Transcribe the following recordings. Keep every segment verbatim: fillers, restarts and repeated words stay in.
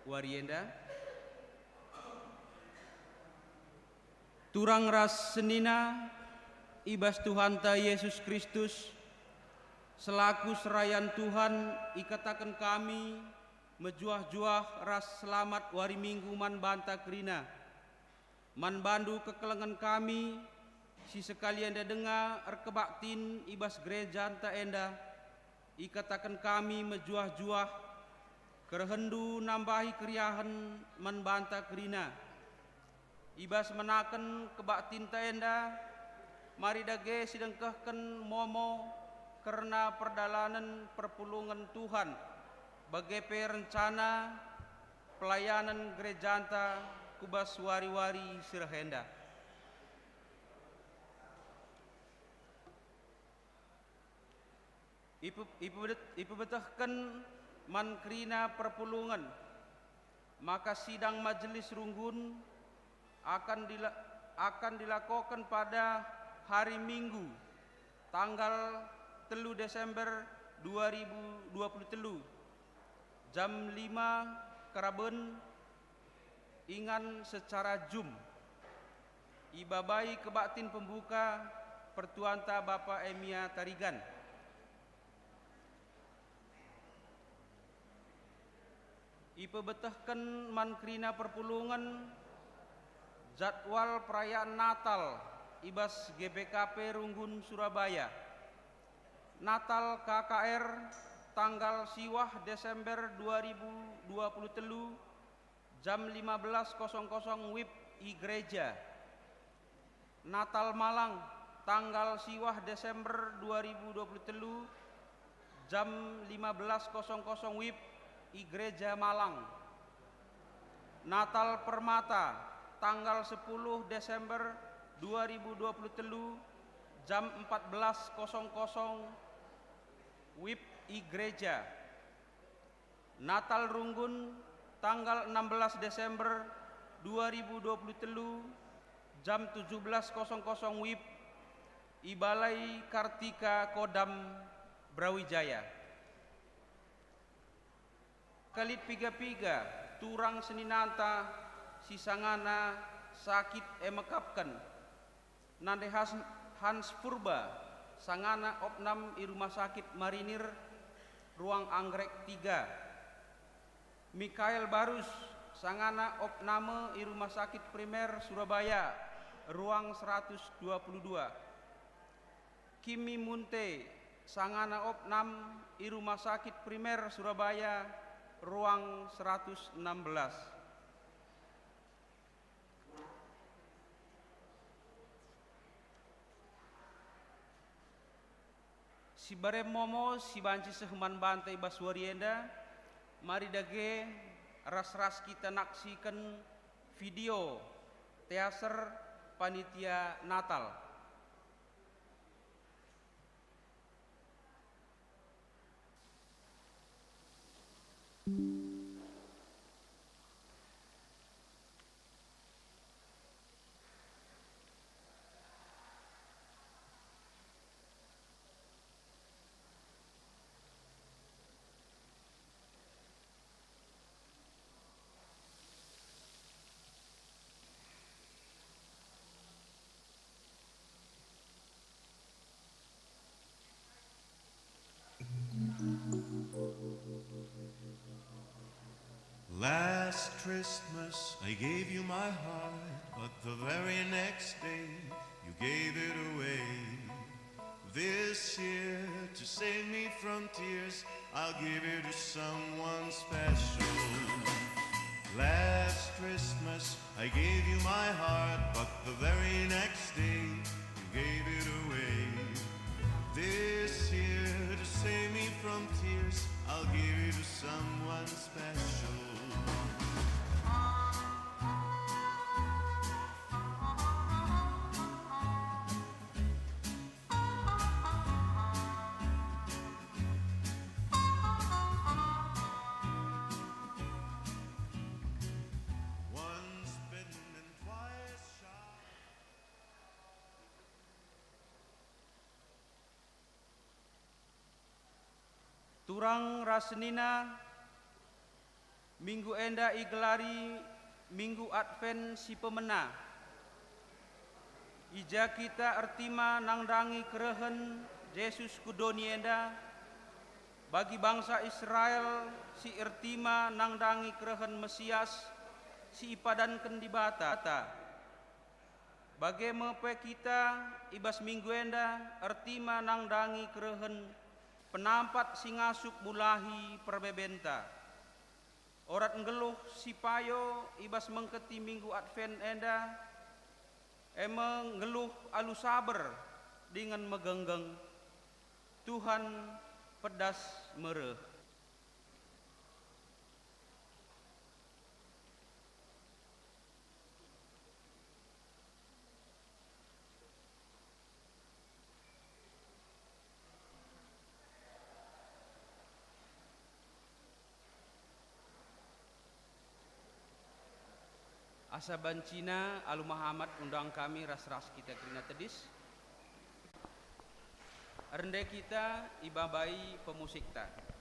wari enda. Turang ras senina i bas Tuhanta Jesus Kristus, selaku serayan Tuhan ikataken kami mejuah-juah ras selamat wari Minggu man banta kerina. Man bandu kekelengen kami, si sekalienda denga erkebaktin i bas gerejanta enda, ikataken kami mejuah-juah, kerehenndu nambahi keriahen man banta kerina. I bas menaken kebaktinta enda, mari dage sidengkehken momo kerna perdalanen perpulungen Tuhan, bage pe rencana pelayanen gerejanta ku bas wari-wari si reh enda. Ipe-, ipebedet-, ipebetehken man kerina perpulungen, maka sidang majelis runggun akan dila-, akan dilakoken pada hari Minggu, tanggal telu Desember dua ribu dua puluh telu, jam lima karaben, ingan secara Zoom. Ibabai kebaktin pembuka pertuanta Bapa Emia Tarigan. Ipebetehken man kerina perpulungen jadwal perayaan Natal i bas G B K P Runggun Surabaya. Natal K K R tanggal siwah Desember dua ribu dua puluh telu, jam lima belas kosong kosong wib i gereja. Natal Malang, tanggal siwah Desember dua ribu dua puluh telu, jam lima belas kosong kosong wib i Gereja Malang. Natal Permata, tanggal sepuluh Desember dua ribu dua puluh telu, jam empat belas kosong kosong wib i gereja. Natal Runggun, tanggal enam belas Desember dua ribu dua puluh telu, jam tujuh belas kosong kosong wib, i Balai Kartika Kodam, Brawijaya. Kalit piga-piga turang seninanta si sangana sakit e mekapken. Nande Hans, Hans Purba, sangana opnam i Rumah Sakit Marinir, ruang Anggrek tiga. Mikael Barus, sangana opname i Rumah Sakit Primer Surabaya, ruang seratus dua puluh dua. Kimi Munte, sangana opnam i Rumah Sakit Primer Surabaya, ruang seratus enam belas. Si barem momo si banci seh man banta i bas wari enda, mari dage ras-ras kita naksiken video teaser panitia Natal. Last Christmas I gave you my heart, but the very next day you gave it away. This year, to save me from tears, I'll give it to someone special. Last Christmas, I gave you my heart, but the very next day, you gave it away. This year, to save me from tears, I'll give it to someone special. Once bitten and twice shy. Turang ras senina, Minggu enda igelari Minggu Adven si Pemena. I ja kita ertima nandangi kerehen Jesus ku doni enda, bagi bangsa Israel si ertima nandangi kerehen Mesias si ipadanken Dibata. Bage me pe kita i bas minggu enda ertima nandangi kerehen penampat si ngasup mulahi perbebenta. Orat nggeluh si payo i bas mengketi Minggu Adven enda, e me nggeluh alu saber dingen megenggeng. Tuhan pedas mereh. Asa bancina alu mehamat undang kami ras-ras kita kerina tedis. Rende kita ibabai pemusikta.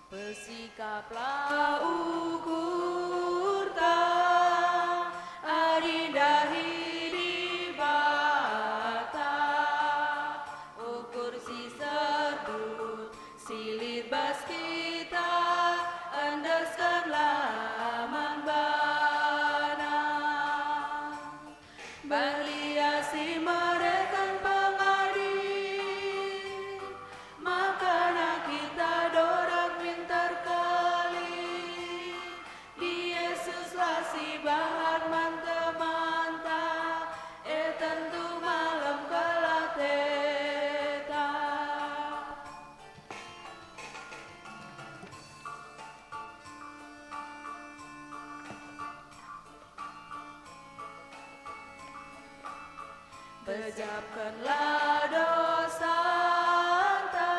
Persikaplah ukurta, adi ndahi Dibata, ukur si serdut, si lit bas kita, endeskenlah man baNa. Balia si mereken pengadi, makana kita dorap min terkali. Di Jesuslah si bahan man temanta, e tentu malem kelateta. Pejapkenlah dosanta,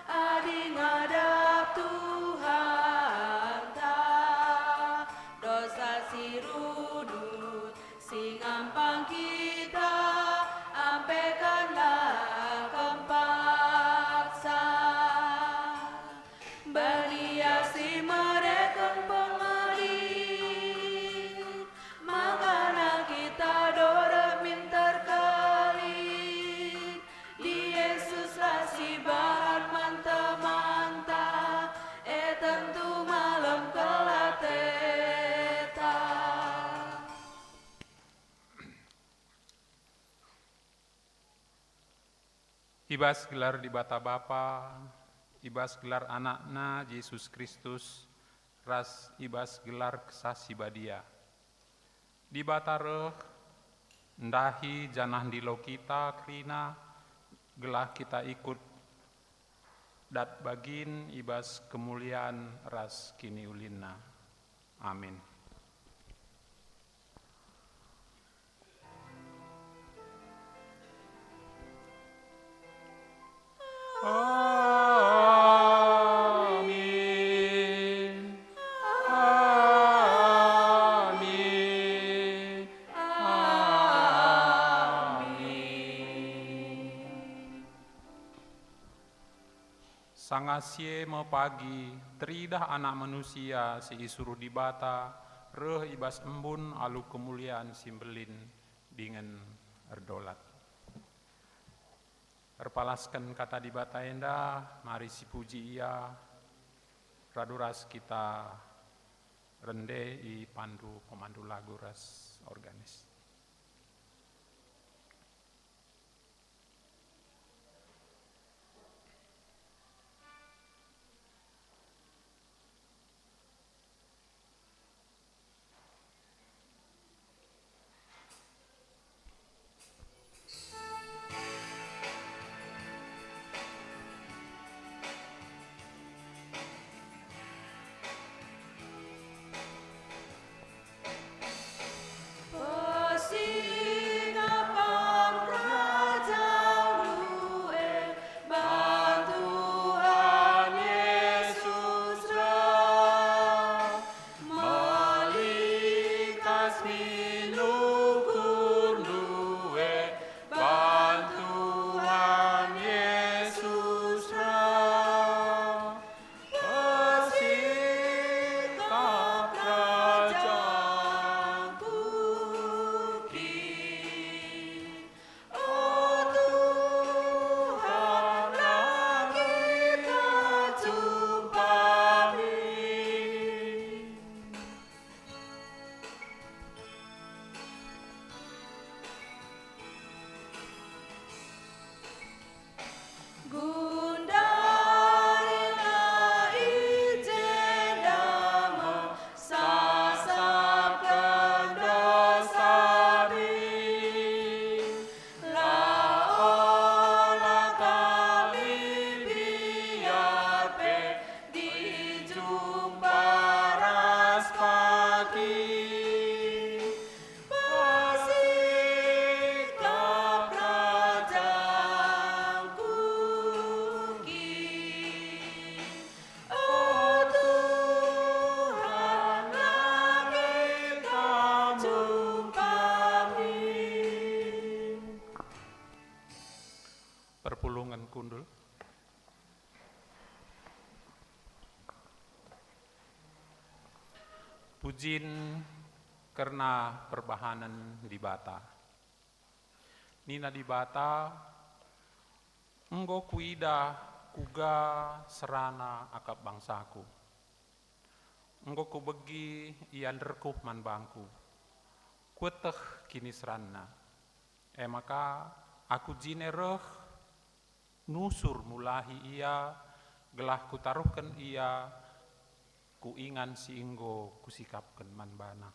adi ngadap Tuhanta, dosa si runut si ngampang kita, ampekenlah kam paksa. Balia si mereken pengadi, makana kita dorap min terkali. Di Jesuslah si bahan man temanta, e tentu malem kelateta. I bas gelar Dibata Bapa, i bas gelar AnakNa Jesus Kristus, ras i bas gelar Kesah Si Badia. Dibata reh, ndahi janah ndilo kita kerina, gelah kita ikut dat bagin i bas kemulian ras kiniulinNa. Amin. Amin. Amin. Amin. Sanga si e me pagi teridah Anak Manusia si isuruh Dibata reh i bas embun alu kemulian si mbelin dingen erdolat. Erpalasken kata Dibata enda, mari sipuji Ia, radu ras kita rende i pandu pemandu lagu ras organis. Pujin kerna perbahanen Dibata. Nina Dibata, "Enggo kuidah kuga serana akap bangsaku. Enggo kubegi ia nderkuh man bangku. Kueteh kiniseranna. E maka aku jine reh nusur mulahi ia, gelah kutaruhken ia ku ingan si enggo kusikapken man bana.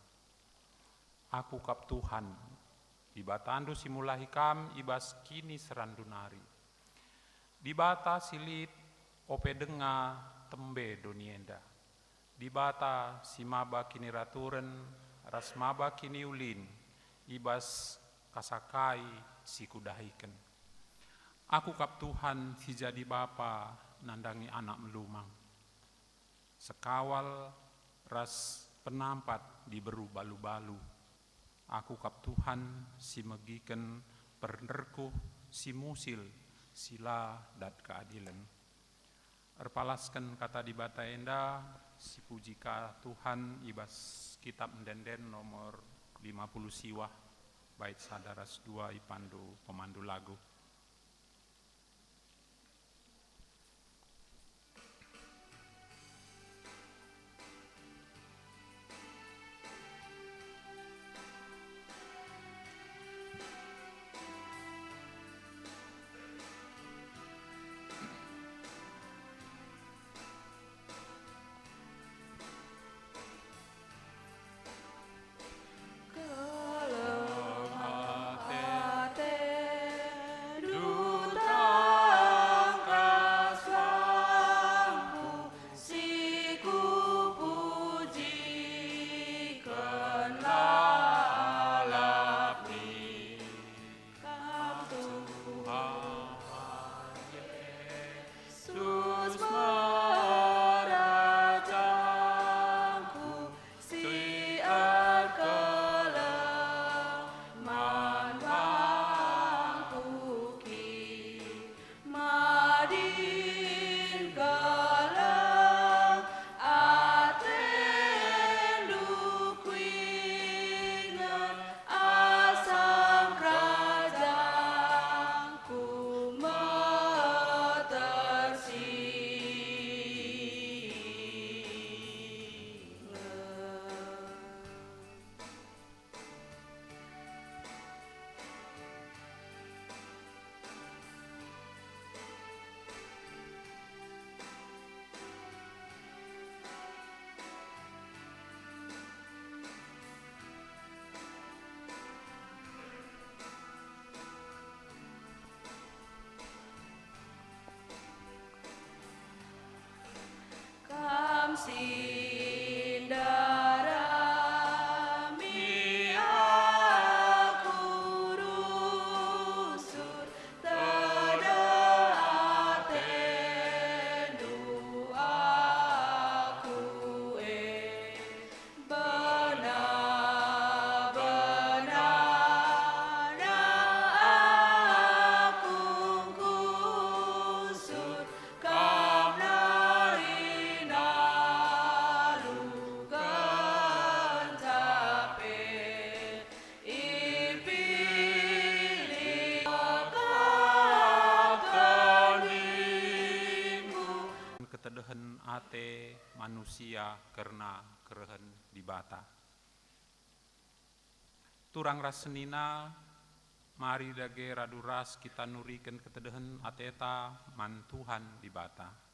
Aku kap Tuhan, Dibatandu si mulahi kam i bas kiniseranndu nari. Dibata si lit ope denga tembe doni enda. Dibata si maba kiniraturen ras maba kiniulin i bas kasakai si kudahiken. Aku kap Tuhan si jadi bapa nandangi anak melumang, sekawal ras penampat diberu balu-balu. Aku kap Tuhan si megiken pernderkuh si musil si la dat keadilen." Erpalasken kata Dibata enda, sipuji ka Tuhan i bas Kitab Ende-enden nomor lima puluh siwah, bait sada ras dua ipandu pemandu lagu. Yesus merajangku si erkeleng man bangku kin. Madin keleng atendu kuinget asam kerajangku metersinget. Kam si ndarami aku rusur, tedeh atendu aku e. Benar-benar aku ngkusur kam nari nalu kenca pe ipilih. Ketedehen ate manusia kerna kerehen Dibata. Turang ras senina, mari dage radu ras kita nuriken ketedehen ateta man Tuhan Dibata.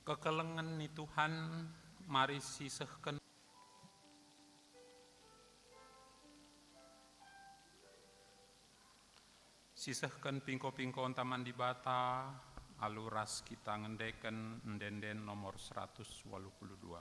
Kekelengen ni Tuhan mari sisehken. Sisehken pingko-pingkonta man Dibata, alu ras kita ngendeken ende-enden nomor seratus waluh puluh dua.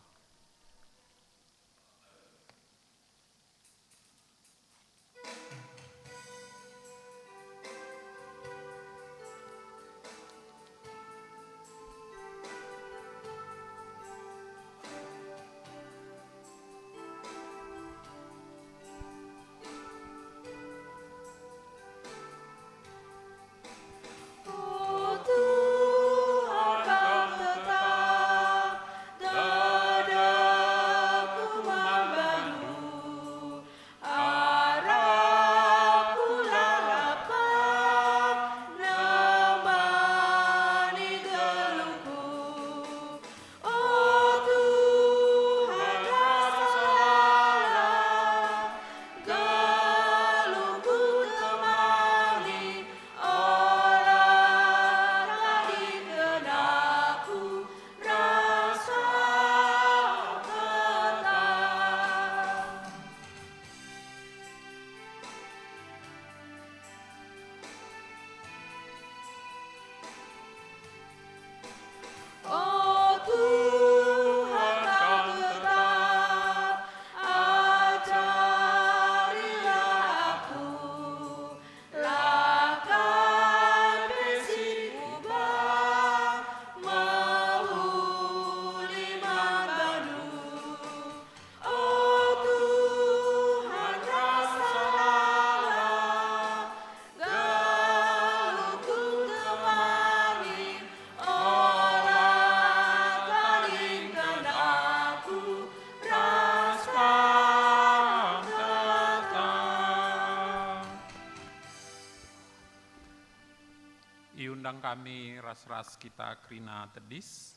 Iundang kami ras-ras kita kerina tedis.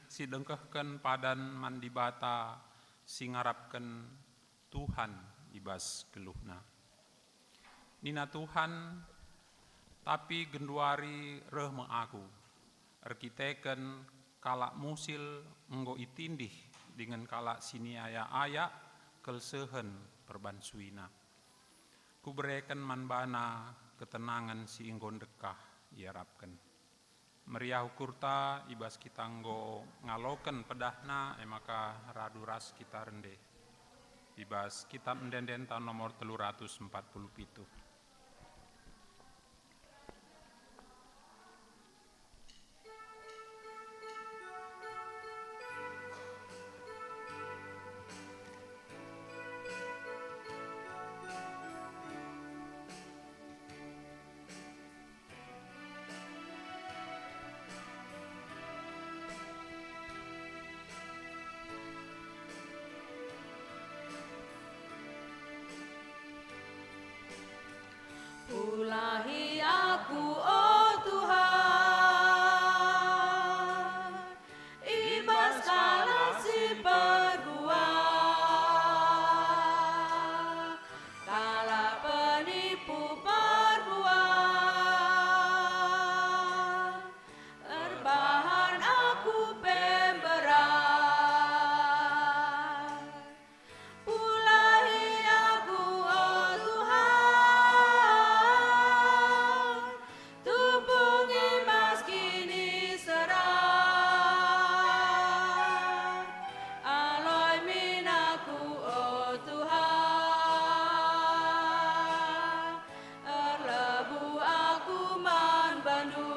Sidengkehken padan man Dibata si ngarapken Tuhan i bas geluhna. Nina Tuhan, "Tapi genduari reh me Aku, erkiteken kalak musil enggo itindih dingen kalak si niaya-aya kelsehen perbansuina. Kubereken man bana ketenangen si enggo ndekah iarapken." Meriah ukurta i bas kita enggo ngaloken pedahna, e maka radu ras kita rende i bas Kitab Ende-endenta nomor telu ratus empat puluh pitu. Pulahi aku, o Tuhan, i bas kalak si perbuah, kalak penipu perbuah, erbahan aku pe mberat. Pulahi aku, o Tuhan, tupung i bas kiniseran. Aloi min aku, o Tuhan, erlebuh aku man bandu.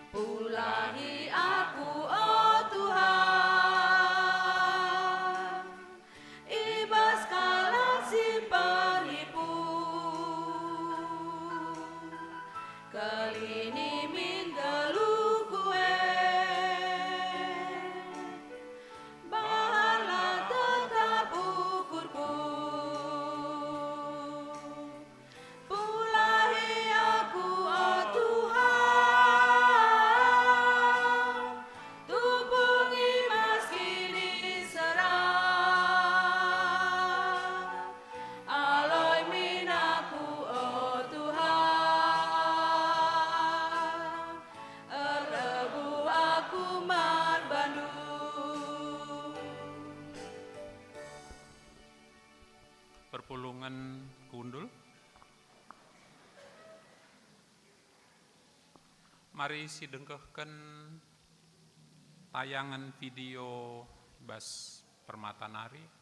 Pulahi aku, o Tuhan, i bas kalak si penipu. Kelini min geluhku e, bahanlah tetap ukurku. Pulahi aku, o Tuhan, tupung i bas kiniseran. Mari sidengkehken tayangen video bas permata nari.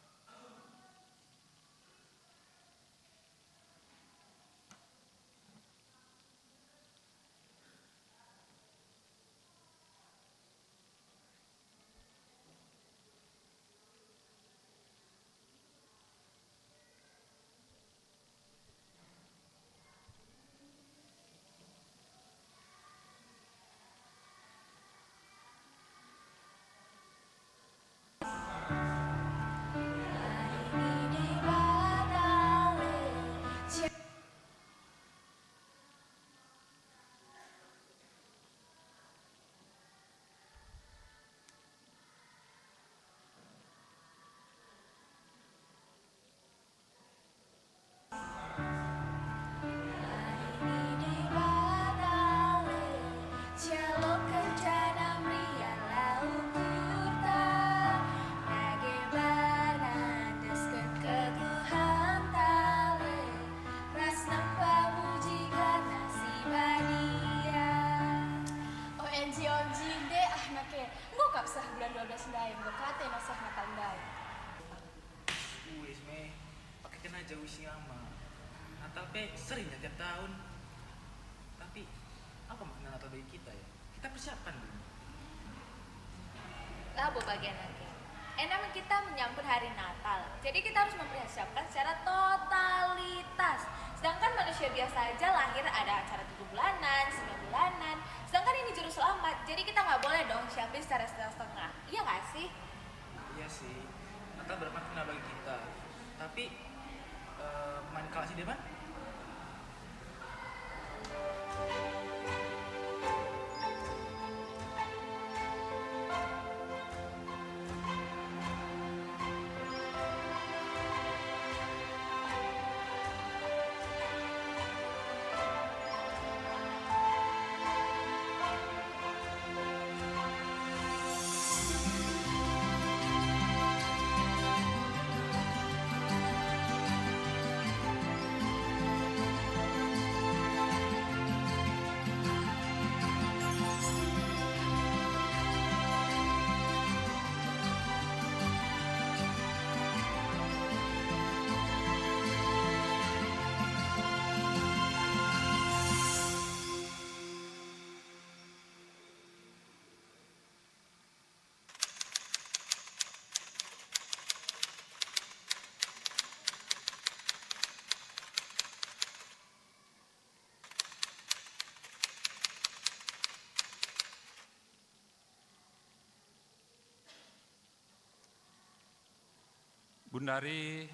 O M G, O M G, ndai ah nake. Enggo kap seh bulan dua belas ndai, enggo kate me seh Natal ndai. Uis me, pake kena jauh si ama. Natal pe sering ya tiap tahun. Tapi, apa makna Natal bagi kita ya? Kita persiapkan dulu. Labo bagian ate. Enda me kita menyambut hari Natal. Jadi kita harus mempersiapkan secara totalitas. Sedangkan manusia biasa aja lahir ada acara tujuh bulanan, sembilan bulanan. Sedangkan ini juru selamat, jadi kita nggak boleh dong siapin secara setengah-setengah. Iya nggak sih? Iya sih, Natal bermakna bagi kita. Tapi, eh, main kalak si deban? Gundari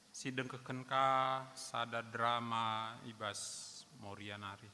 sidengkehken ka sada drama i bas Moria nari.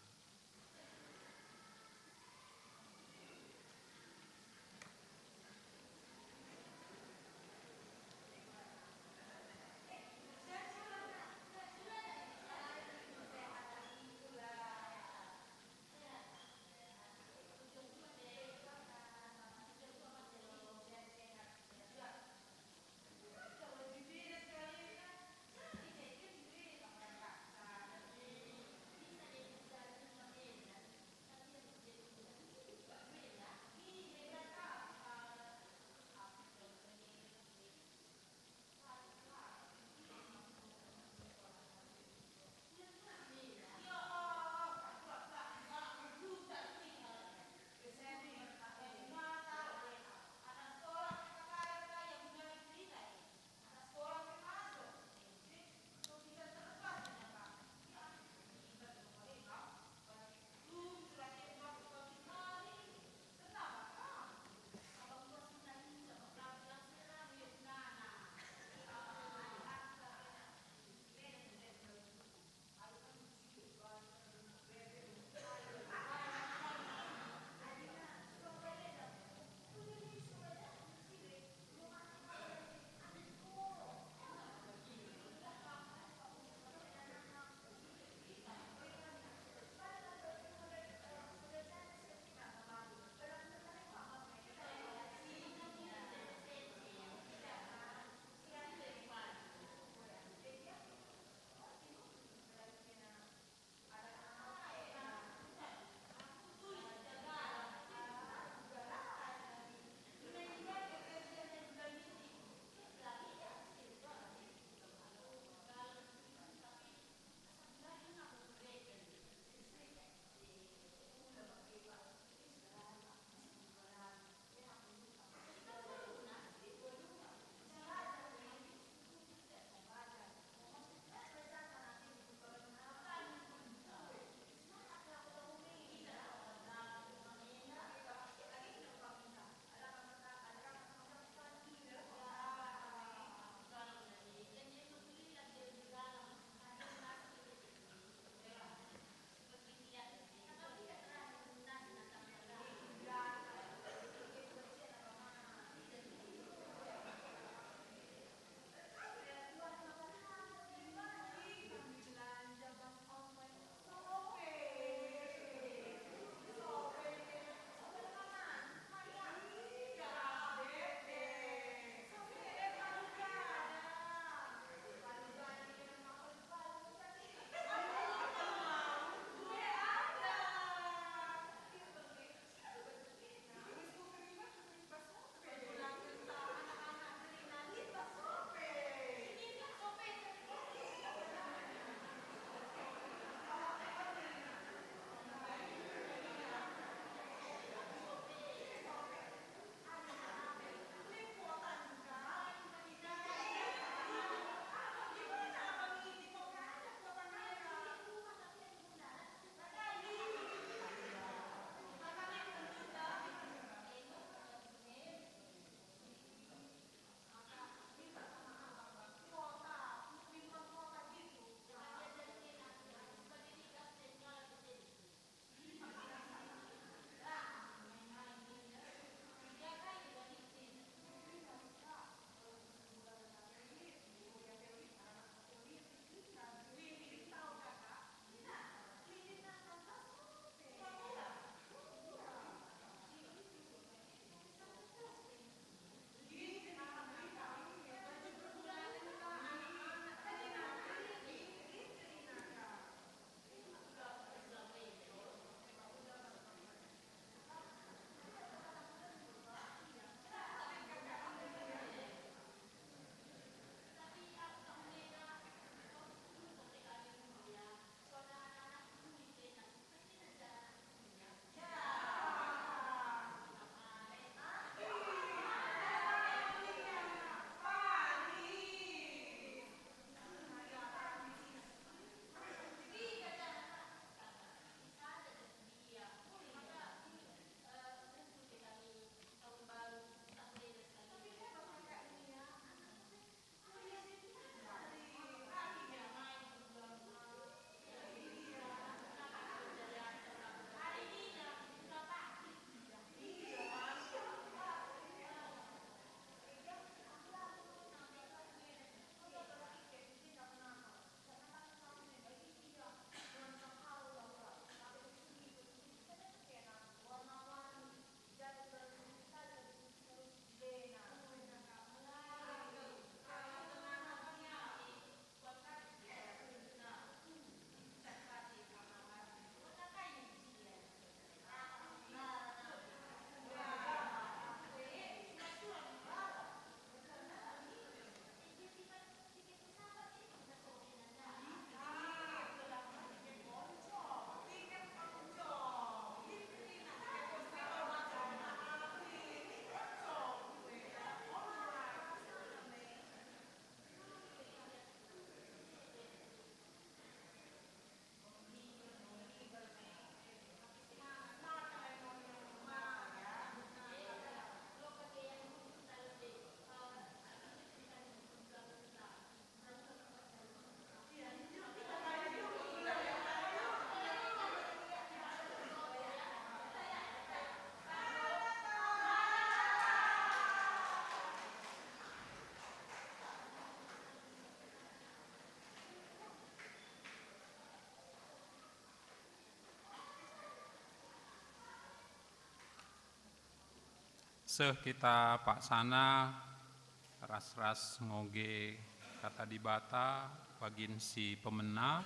Seh kita paksana ras-ras ngoge Kata Dibata bagin si pemena,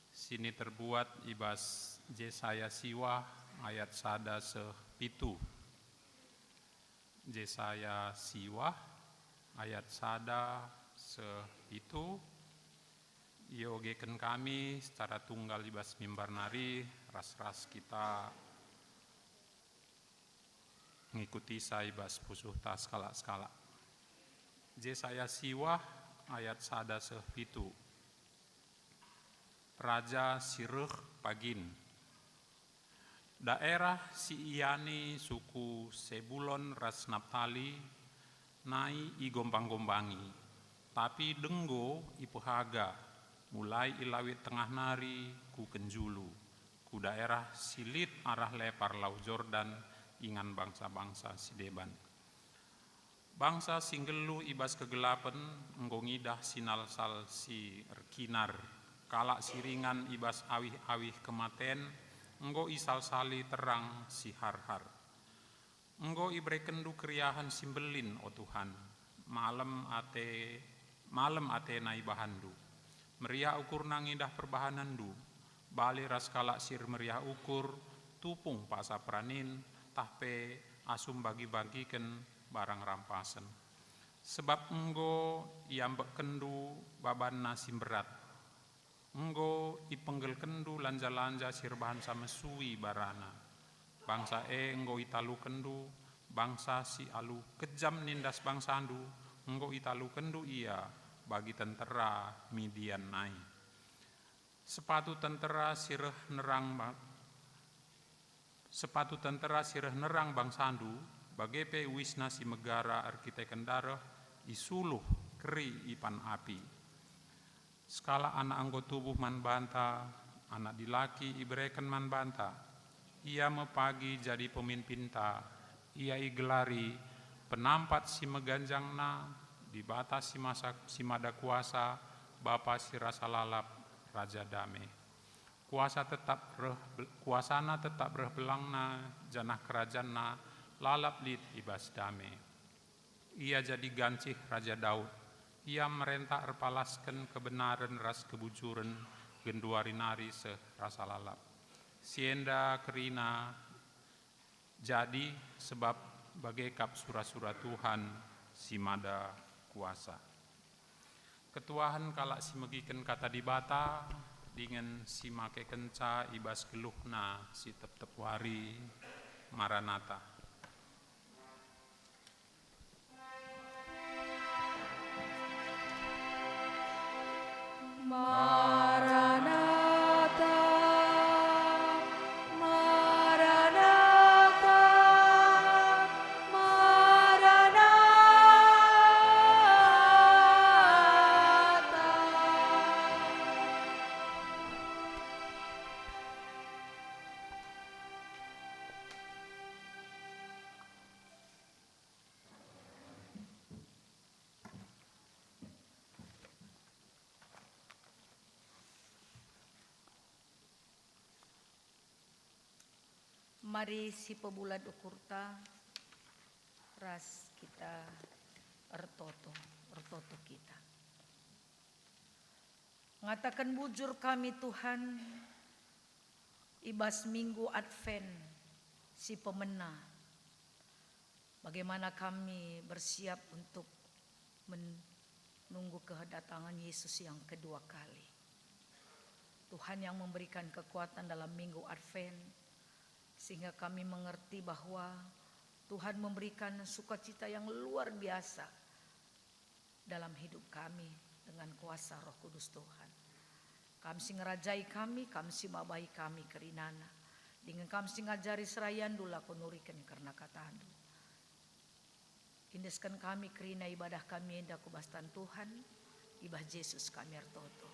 sini terbuat i bas Jesaya siwah ayat sada seh pitu. Jesaya siwah ayat sada seh pitu. Iogeken kami secara tunggal i bas mimbar nari, ras-ras kita ngikutisa i bas pusuhta sekalak-sekalak. Jesaya siwah ayat sada seh pitu. Raja si reh pagin. Daerah si iani suku Sebulon ras Naptali nai igombang-gombangi, tapi denggo ipehaga, mulai i Lawit Tengah nari ku kenjulu, ku daerah si lit arah lepar Lau Jordan, ingan bangsa-bangsa si deban. Bangsa si nggeluh i bas kegelapen enggo ngidah sinalsal si erkinar, kalak si ringan i bas awih-awih kematen enggo isalsali terang si har-har. Enggo iberekenndu keriahen si mbelin, o Tuhan, malem ate, malem atena ibahanndu. Meriah ukurna ngidah perbahanenndu, bali ras kalak si ermeriah ukur, tupung paksa peranin, tah pe asum bagi-bagiken barang rampasen. Sebab enggo iambekkenndu babanna si mberat. Enggo ipenggelkenndu lanja-lanja si erbahanca mesui barana. Bangsa e enggo italukenndu, bangsa si alu kejam nindas bangsandu, enggo italukenndu ia bagi tentera Midian nai. Sepatu tentera si reh nerang ba-, sepatu tentera si reh nerang bangsandu, bage pe uisna si megara erkiteken dareh, isuluh, keri ipan api. Sekalak anak enggo tubuh man banta, anak dilaki ibereken man banta. Ia me pagi jadi peminpinta. Ia igelari Penampat si Meganjangna, Dibata si Masa, si Mada Kuasa, Bapa si Rasa Lalap, Raja Dame. Kuasa tetap reh, kuasana tetap reh belangna, janah kerajanna lalap lit i bas dame. Ia jadi gancih Raja Daud. Ia merentah erpalasken kebenaren ras kebujuren genduari nari seh rasa lalap. Si enda kerina jadi, sebab bage kap sura-sura Tuhan si Mada Kuasa. Ketuahen kalak si megiken Kata Dibata dingen si makekenca i bas geluhna si tep-tep wari. Maranatha. Maranatha, Maranatha, Maranatha. Mari sipebulat ukurta ras kita ertoto, ertoto kita. Ngataken bujur kami, Tuhan, i bas minggu Advent si pemena, bagaimana kami bersiap untuk menunggu kedatangan Yesus yang kedua kali. Tuhan yang memberikan kekuatan dalam minggu Advent, sehingga kami mengerti bahwa Tuhan memberikan sukacita yang luar biasa dalam hidup kami dengan kuasa Roh Kudus Tuhan. Kam si ngerajai kami, Kam si mabai kami kerinana, dingen Kam si ngajari serayandu lako nuriken kerna katandu. Endesken kami kerina ibadah kami enda ku bas tan Tuhan, i bas Jesus kami ertoto.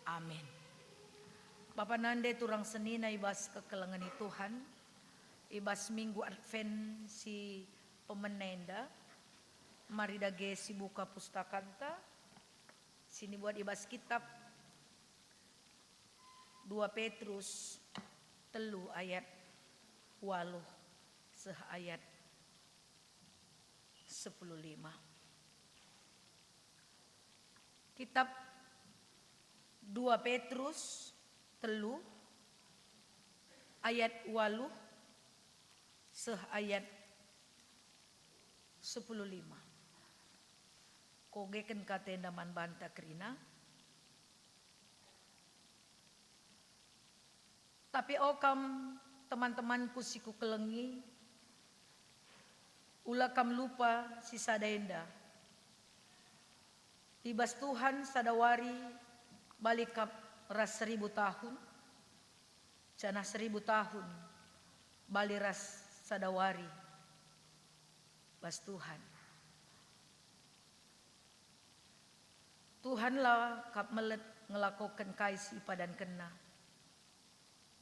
Amin. Bapa nande turang senina i bas kekelengen Tuhan, i bas minggu Advent si pemena enda, mari dage sibuka pustakanta, si nibuat i bas kitab dua Petrus telu ayat waluh seh ayat sepuluh lima. Kitab dua Petrus telu ayat waluh seh ayat sepuluh lima. Kogeken ka enda man banta kerina. Tapi o kam, teman-temanku si kukelengi, ula kam lupa si sada enda. I bas Tuhan sada wari bali kap ras seribu tahun, janah seribu tahun bali ras sada wari bas Tuhan. Tuhan la kap melet ngelakoken kai si ipadankenNa.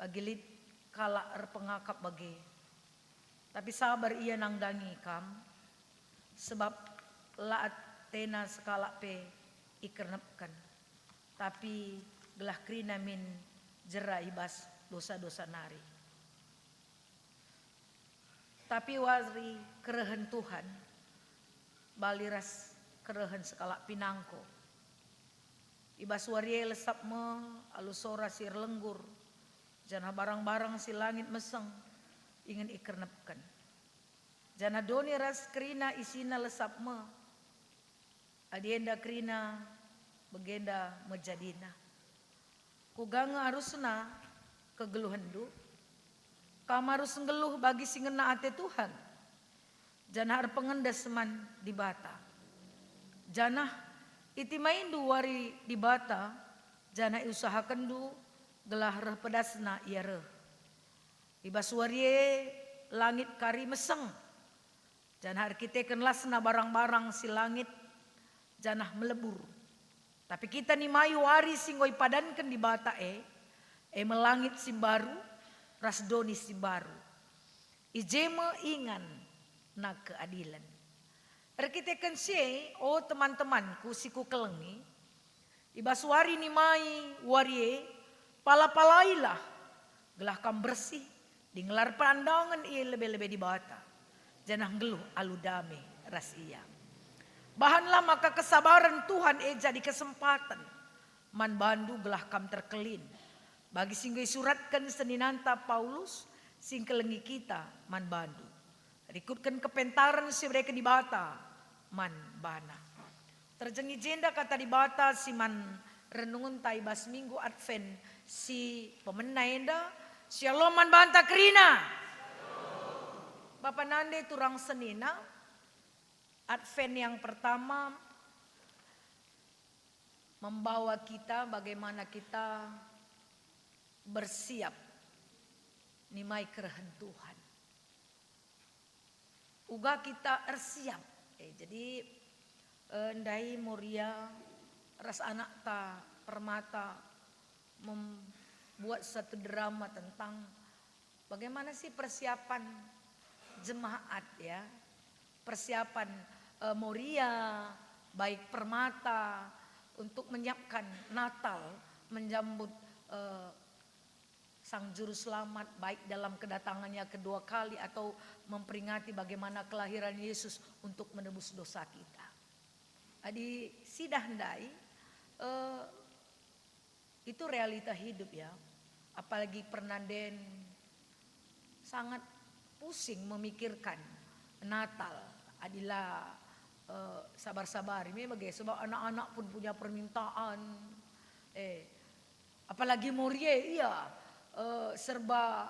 Bagi lit kalak erpengakap bage, tapi sabar ia nandangi kam, sebab la atena sekalak pe ikernepken, tapi gelah kerina min jera i bas dosa-dosa nari. Tapi wari kerehen Tuhan bali ras kerehen sekalak pinangko. I bas wari e lesap me alu sora si erlenggur, janah barang-barang si langit meseng ingen ikernepken. Janah doni ras kerina isina lesap me. Adi enda kerina, bagenda me jadina. Kuga nge arusna kegeluhenndu? Kam arus nggeluh bagi si ngena ate Tuhan, janah erpengendes man Dibata. Janah itimaindu wari Dibata, janah iusahakenndu gelah reh pedasna Ia reh. I bas wari e langit kari meseng, janah erkiteken lasna barang-barang si langit janah melebur. Tapi kita nimai wari si enggo ipadanken Dibata e, e me langit si mbaru ras doni si mbaru. I je me inganna keadilen. Erkiteken si e, o teman-temanku si kukelengi, i bas wari nimai wari e, pala-palailah, gelah kam bersih, dingen la erpandangen i lebe-lebe Dibata, janah nggeluh alu dame ras Ia. Bahanlah maka kesabaren Tuhan e jadi kesempaten man bandu gelah kam terkelin, bagi si enggo isuratken seninanta Paulus si ngkelengi kita man bandu. Rikutken kepentaren si ibereken Dibata man bana. Terjeng i jenda kata Dibata si man renungenta i bas Minggu Advent si pemena enda, Shalom man banta kerina. Bapa nande turang senina, Advent yang pertama membawa kita bagaimana kita bersiap nimai kerehen Tuhan. Uga kita ersiap. Eh, jadi, eh, ndai Moria ras anakta Permata membuat satu drama tentang bagaimana sih persiapan jemaat, ya. Persiapan, eh, Moria, baik Permata, untuk menyiapkan Natal, menyambut, eh, Sang Juru Selamat, baik dalam kedatangan-Nya kedua kali atau memperingati bagaimana kelahiran Yesus untuk menebus dosa kita. Adi sidah ndai, eh, itu realita hidup, ya. Apalagi pernanden sangat pusing memikirkan Natal, adi la, eh, sabar-sabari. Memang bage, sebab anak-anak pun punya permintaan. Eh, apalagi Moria, iya, eh, serba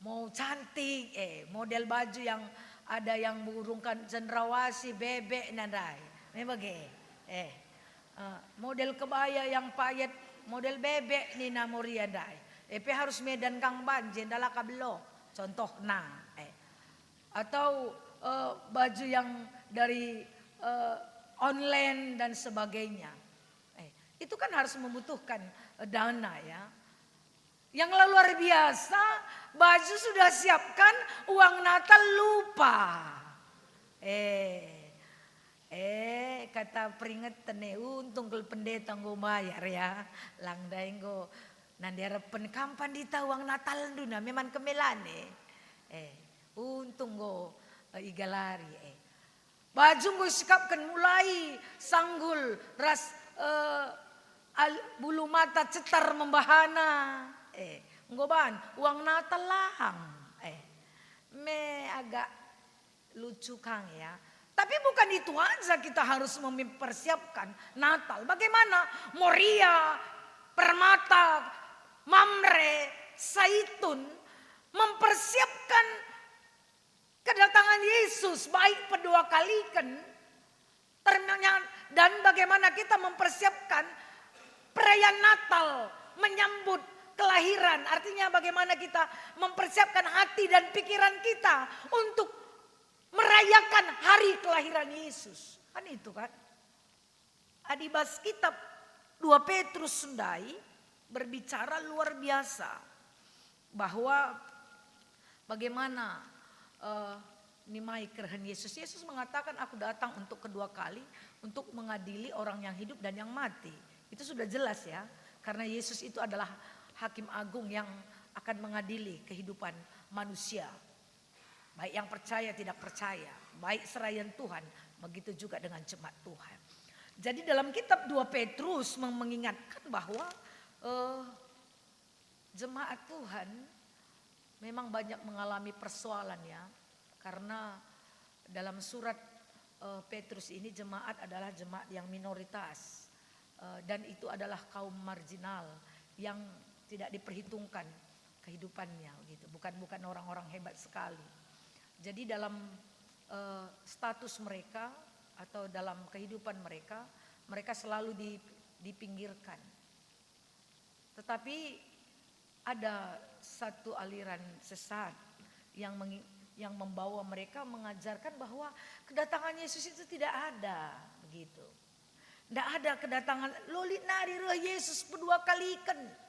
mau cantik, eh, model baju yang ada yang mengurungkan cendrawasih, bebek, nandai. Memang bage. Eh, eh, model kebaya yang payet, model bebek nina Moria ndai. Eh, pe harus medan kang banci, ndalaka belo. Contohna, eh. Atau, eh, baju yang dari, eh, online dan sebagainya. Eh, itu kan harus membutuhkan, eh, dana, ya. Yang la luar biasa, baju sudah siapkan, uang Natal lupa. Eh, eh, kata peringeten e, untung kal pendeta enggo mbayar, ya. Lang ndai enggo nande arepen, kam pandita uang Natalndu na, memang kemelan e. Eh, untung enggo, eh, igalari, eh. Baju enggo isikapken mulai sanggul ras, eh, al-, bulu mata cetar membahana. Eh, enggo ban, uang Natal lang. Eh, me agak lucu kang ya. Tapi bukan itu aja kita harus mempersiapkan Natal. Bagaimana Moria, Permata, Mamre, Saitun mempersiapkan kedatangan Yesus, baik pedua kaliken, ternyata, dan bagaimana kita mempersiapkan perayaan Natal, menyambut kelahiran, artinya bagaimana kita mempersiapkan hati dan pikiran kita untuk merayakan hari kelahiran Yesus. Kan itu kan? Adi bas kitab dua Petrus ndai berbicara luar biasa bahwa bagaimana, eh, nimai kerehen Yesus. Yesus mengatakan, "Aku datang untuk kedua kali, untuk mengadili orang yang hidup dan yang mati." Itu sudah jelas ya, karena Yesus itu adalah hakim agung yang akan mengadili kehidupan manusia. Baik yang percaya, tidak percaya, baik serayan Tuhan, begitu juga dengan jemaat Tuhan. Jadi dalam kitab dua Petrus meng-, mengingatkan bahwa, eh, jemaat Tuhan memang banyak mengalami persoalan ya, karena dalam surat, eh, Petrus ini jemaat adalah jemaat yang minoritas, eh, dan itu adalah kaum marginal yang tidak diperhitungkan kehidupannya, gitu. Bukan, bukan orang-orang hebat sekali. Jadi dalam, eh, status mereka atau dalam kehidupan mereka, mereka selalu di-, dipinggirkan. Tetapi ada satu aliran sesat yang mengi-, yang membawa mereka mengajarkan bahwa kedatangan Yesus itu tidak ada, begitu. Ndak ada kedatangan, lit nari reh Yesus pedua kaliken.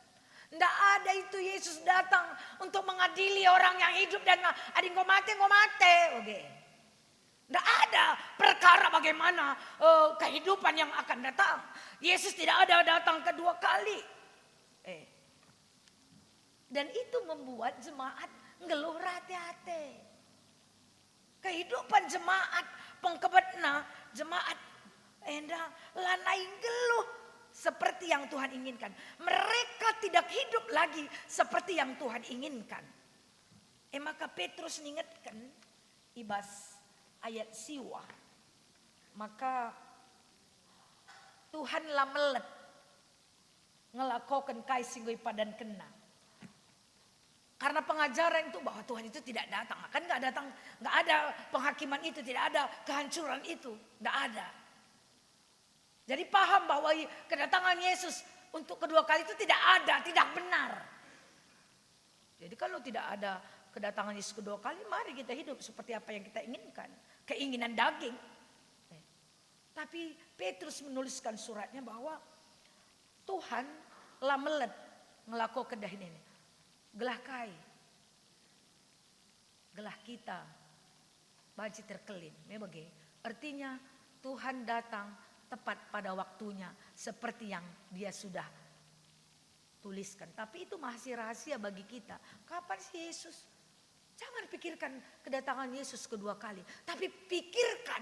Ndak ada itu Yesus datang untuk mengadili orang yang hidup dan ma-, adi enggo mate, enggo mate, oke. Ndak ada perkara bagaimana, eh, kehidupan yang akan datang. Yesus tidak ada datang kedua kali. Eh. Dan itu membuat jemaat nggeluh rate-ate. Kehidupan jemaat, pengkebetna jemaat enda lanai nggeluh seperti yang Tuhan inginkan. Mereka tidak hidup lagi seperti yang Tuhan inginkan. E maka Petrus ningetken i bas ayat siwah, maka Tuhan la melet ngelakoken kai si enggo ipadankenNa. Karena pengajaran itu bahwa Tuhan itu tidak datang, kan nggak datang, nggak ada penghakiman itu, tidak ada kehancuran itu, nggak ada. Jadi paham bahwa i-, kedatangan Yesus untuk kedua kali itu tidak ada, tidak benar. Jadi kalau tidak ada kedatangan Yesus kedua kali, mari kita hidup seperti apa yang kita inginkan, keinginan daging. Tapi Petrus menuliskan suratnya bahwa Tuhan la melet ngelakoken dahin ini. Gelah kai? Gelah kita banci terkelin. Me bage. Artinya Tuhan datang tepat pada waktunya seperti yang Dia sudah tuliskan. Tapi itu masih rahasia bagi kita. Kapan sih Yesus? Jangan pikirkan kedatangan Yesus kedua kali, tapi pikirkan,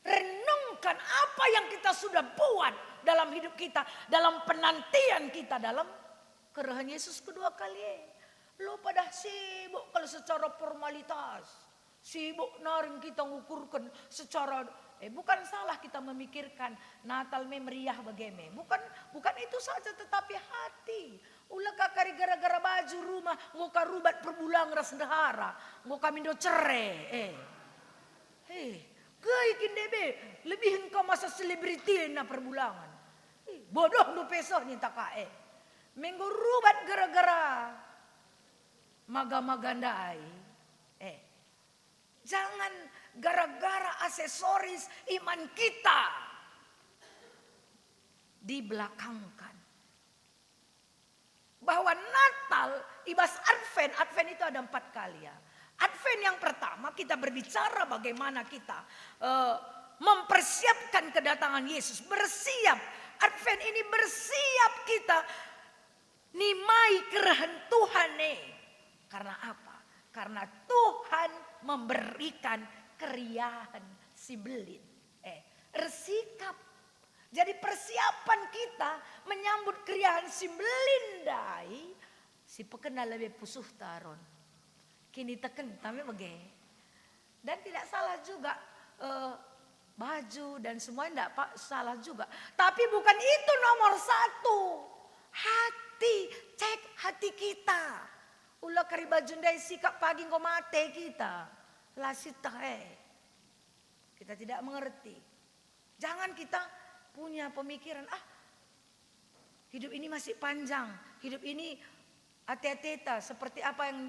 renungkan apa yang kita sudah buat dalam hidup kita, dalam penantian kita dalam kerehen Yesus kedua kali. Lo pada sibuk kalau secara formalitas, sibuk naring kita ngukurken secara, eh, bukan salah kita memikirkan Natal me meriah bage me. Bukan, bukan itu saja, tetapi hati. Ula ka kari gara-gara baju rumah, enggo ka rubat perbulang ras ndehara, enggo ka mindo cere, eh. Hei, kai kin debe, lebihen ka masa selebritina perbulangan. Ih, bodohndu pe seh ninta ka, eh. Me enggo rubat gara-gara maga-maga ndai, eh. Jangan gara-gara aksesoris iman kita dibelakangkan. Bahwa Natal i bas Advent, Advent itu ada empat kali ya. Advent yang pertama kita berbicara bagaimana kita, eh, mempersiapkan kedatangan Yesus, bersiap. Advent ini bersiap kita nimai kerehen Tuhan e. Karena apa? Karena Tuhan memberikan keriahen si mbelin. Eh, ersikap. Jadi persiapan kita menyambut keriahen si mbelin ndai, si pekena lebe pusuh taron. Kiniteken tame bage. Dan tidak salah juga, eh, baju dan semuanya tidak pa-, salah juga. Tapi bukan itu nomor satu. Hati, cek hati kita. Ula kari baju ndai sikap pagi enggo mate kita. La sieteh e. Kita tidak mengerti. Jangan kita punya pemikiran, "Ah, hidup ini masih panjang, hidup ini ate-ateta," seperti apa yang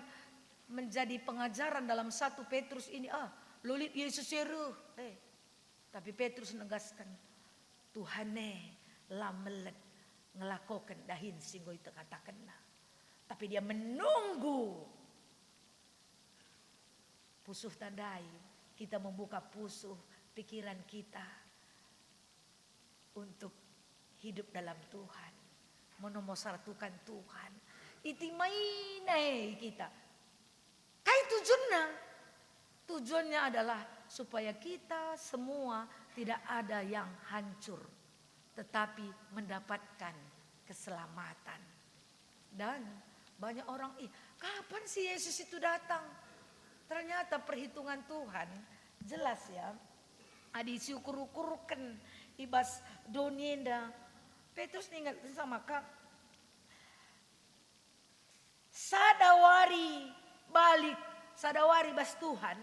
menjadi pengajaran dalam satu Petrus ini, "Ah, lit Yesus e reh." Eh, tapi Petrus negaskan, "Tuhan e la melet ngelakoken dahin si enggo ikatakenNa." Tapi dia menunggu. Pusuh tandai kita membuka pusuh pikiran kita untuk hidup dalam Tuhan, menomor satukan Tuhan. Itimaina e kita. Kai tujuanna? Tujuannya adalah supaya kita semua tidak ada yang hancur, tetapi mendapatkan keselamatan. Dan banyak orang, "Ih, kapan si Yesus itu datang?" Ternyata perhitungan Tuhan jelas ya. Adi siukur-ukurken i bas doni enda, Petrus ningetken sama ka, sada wari balik, sada wari bas Tuhan,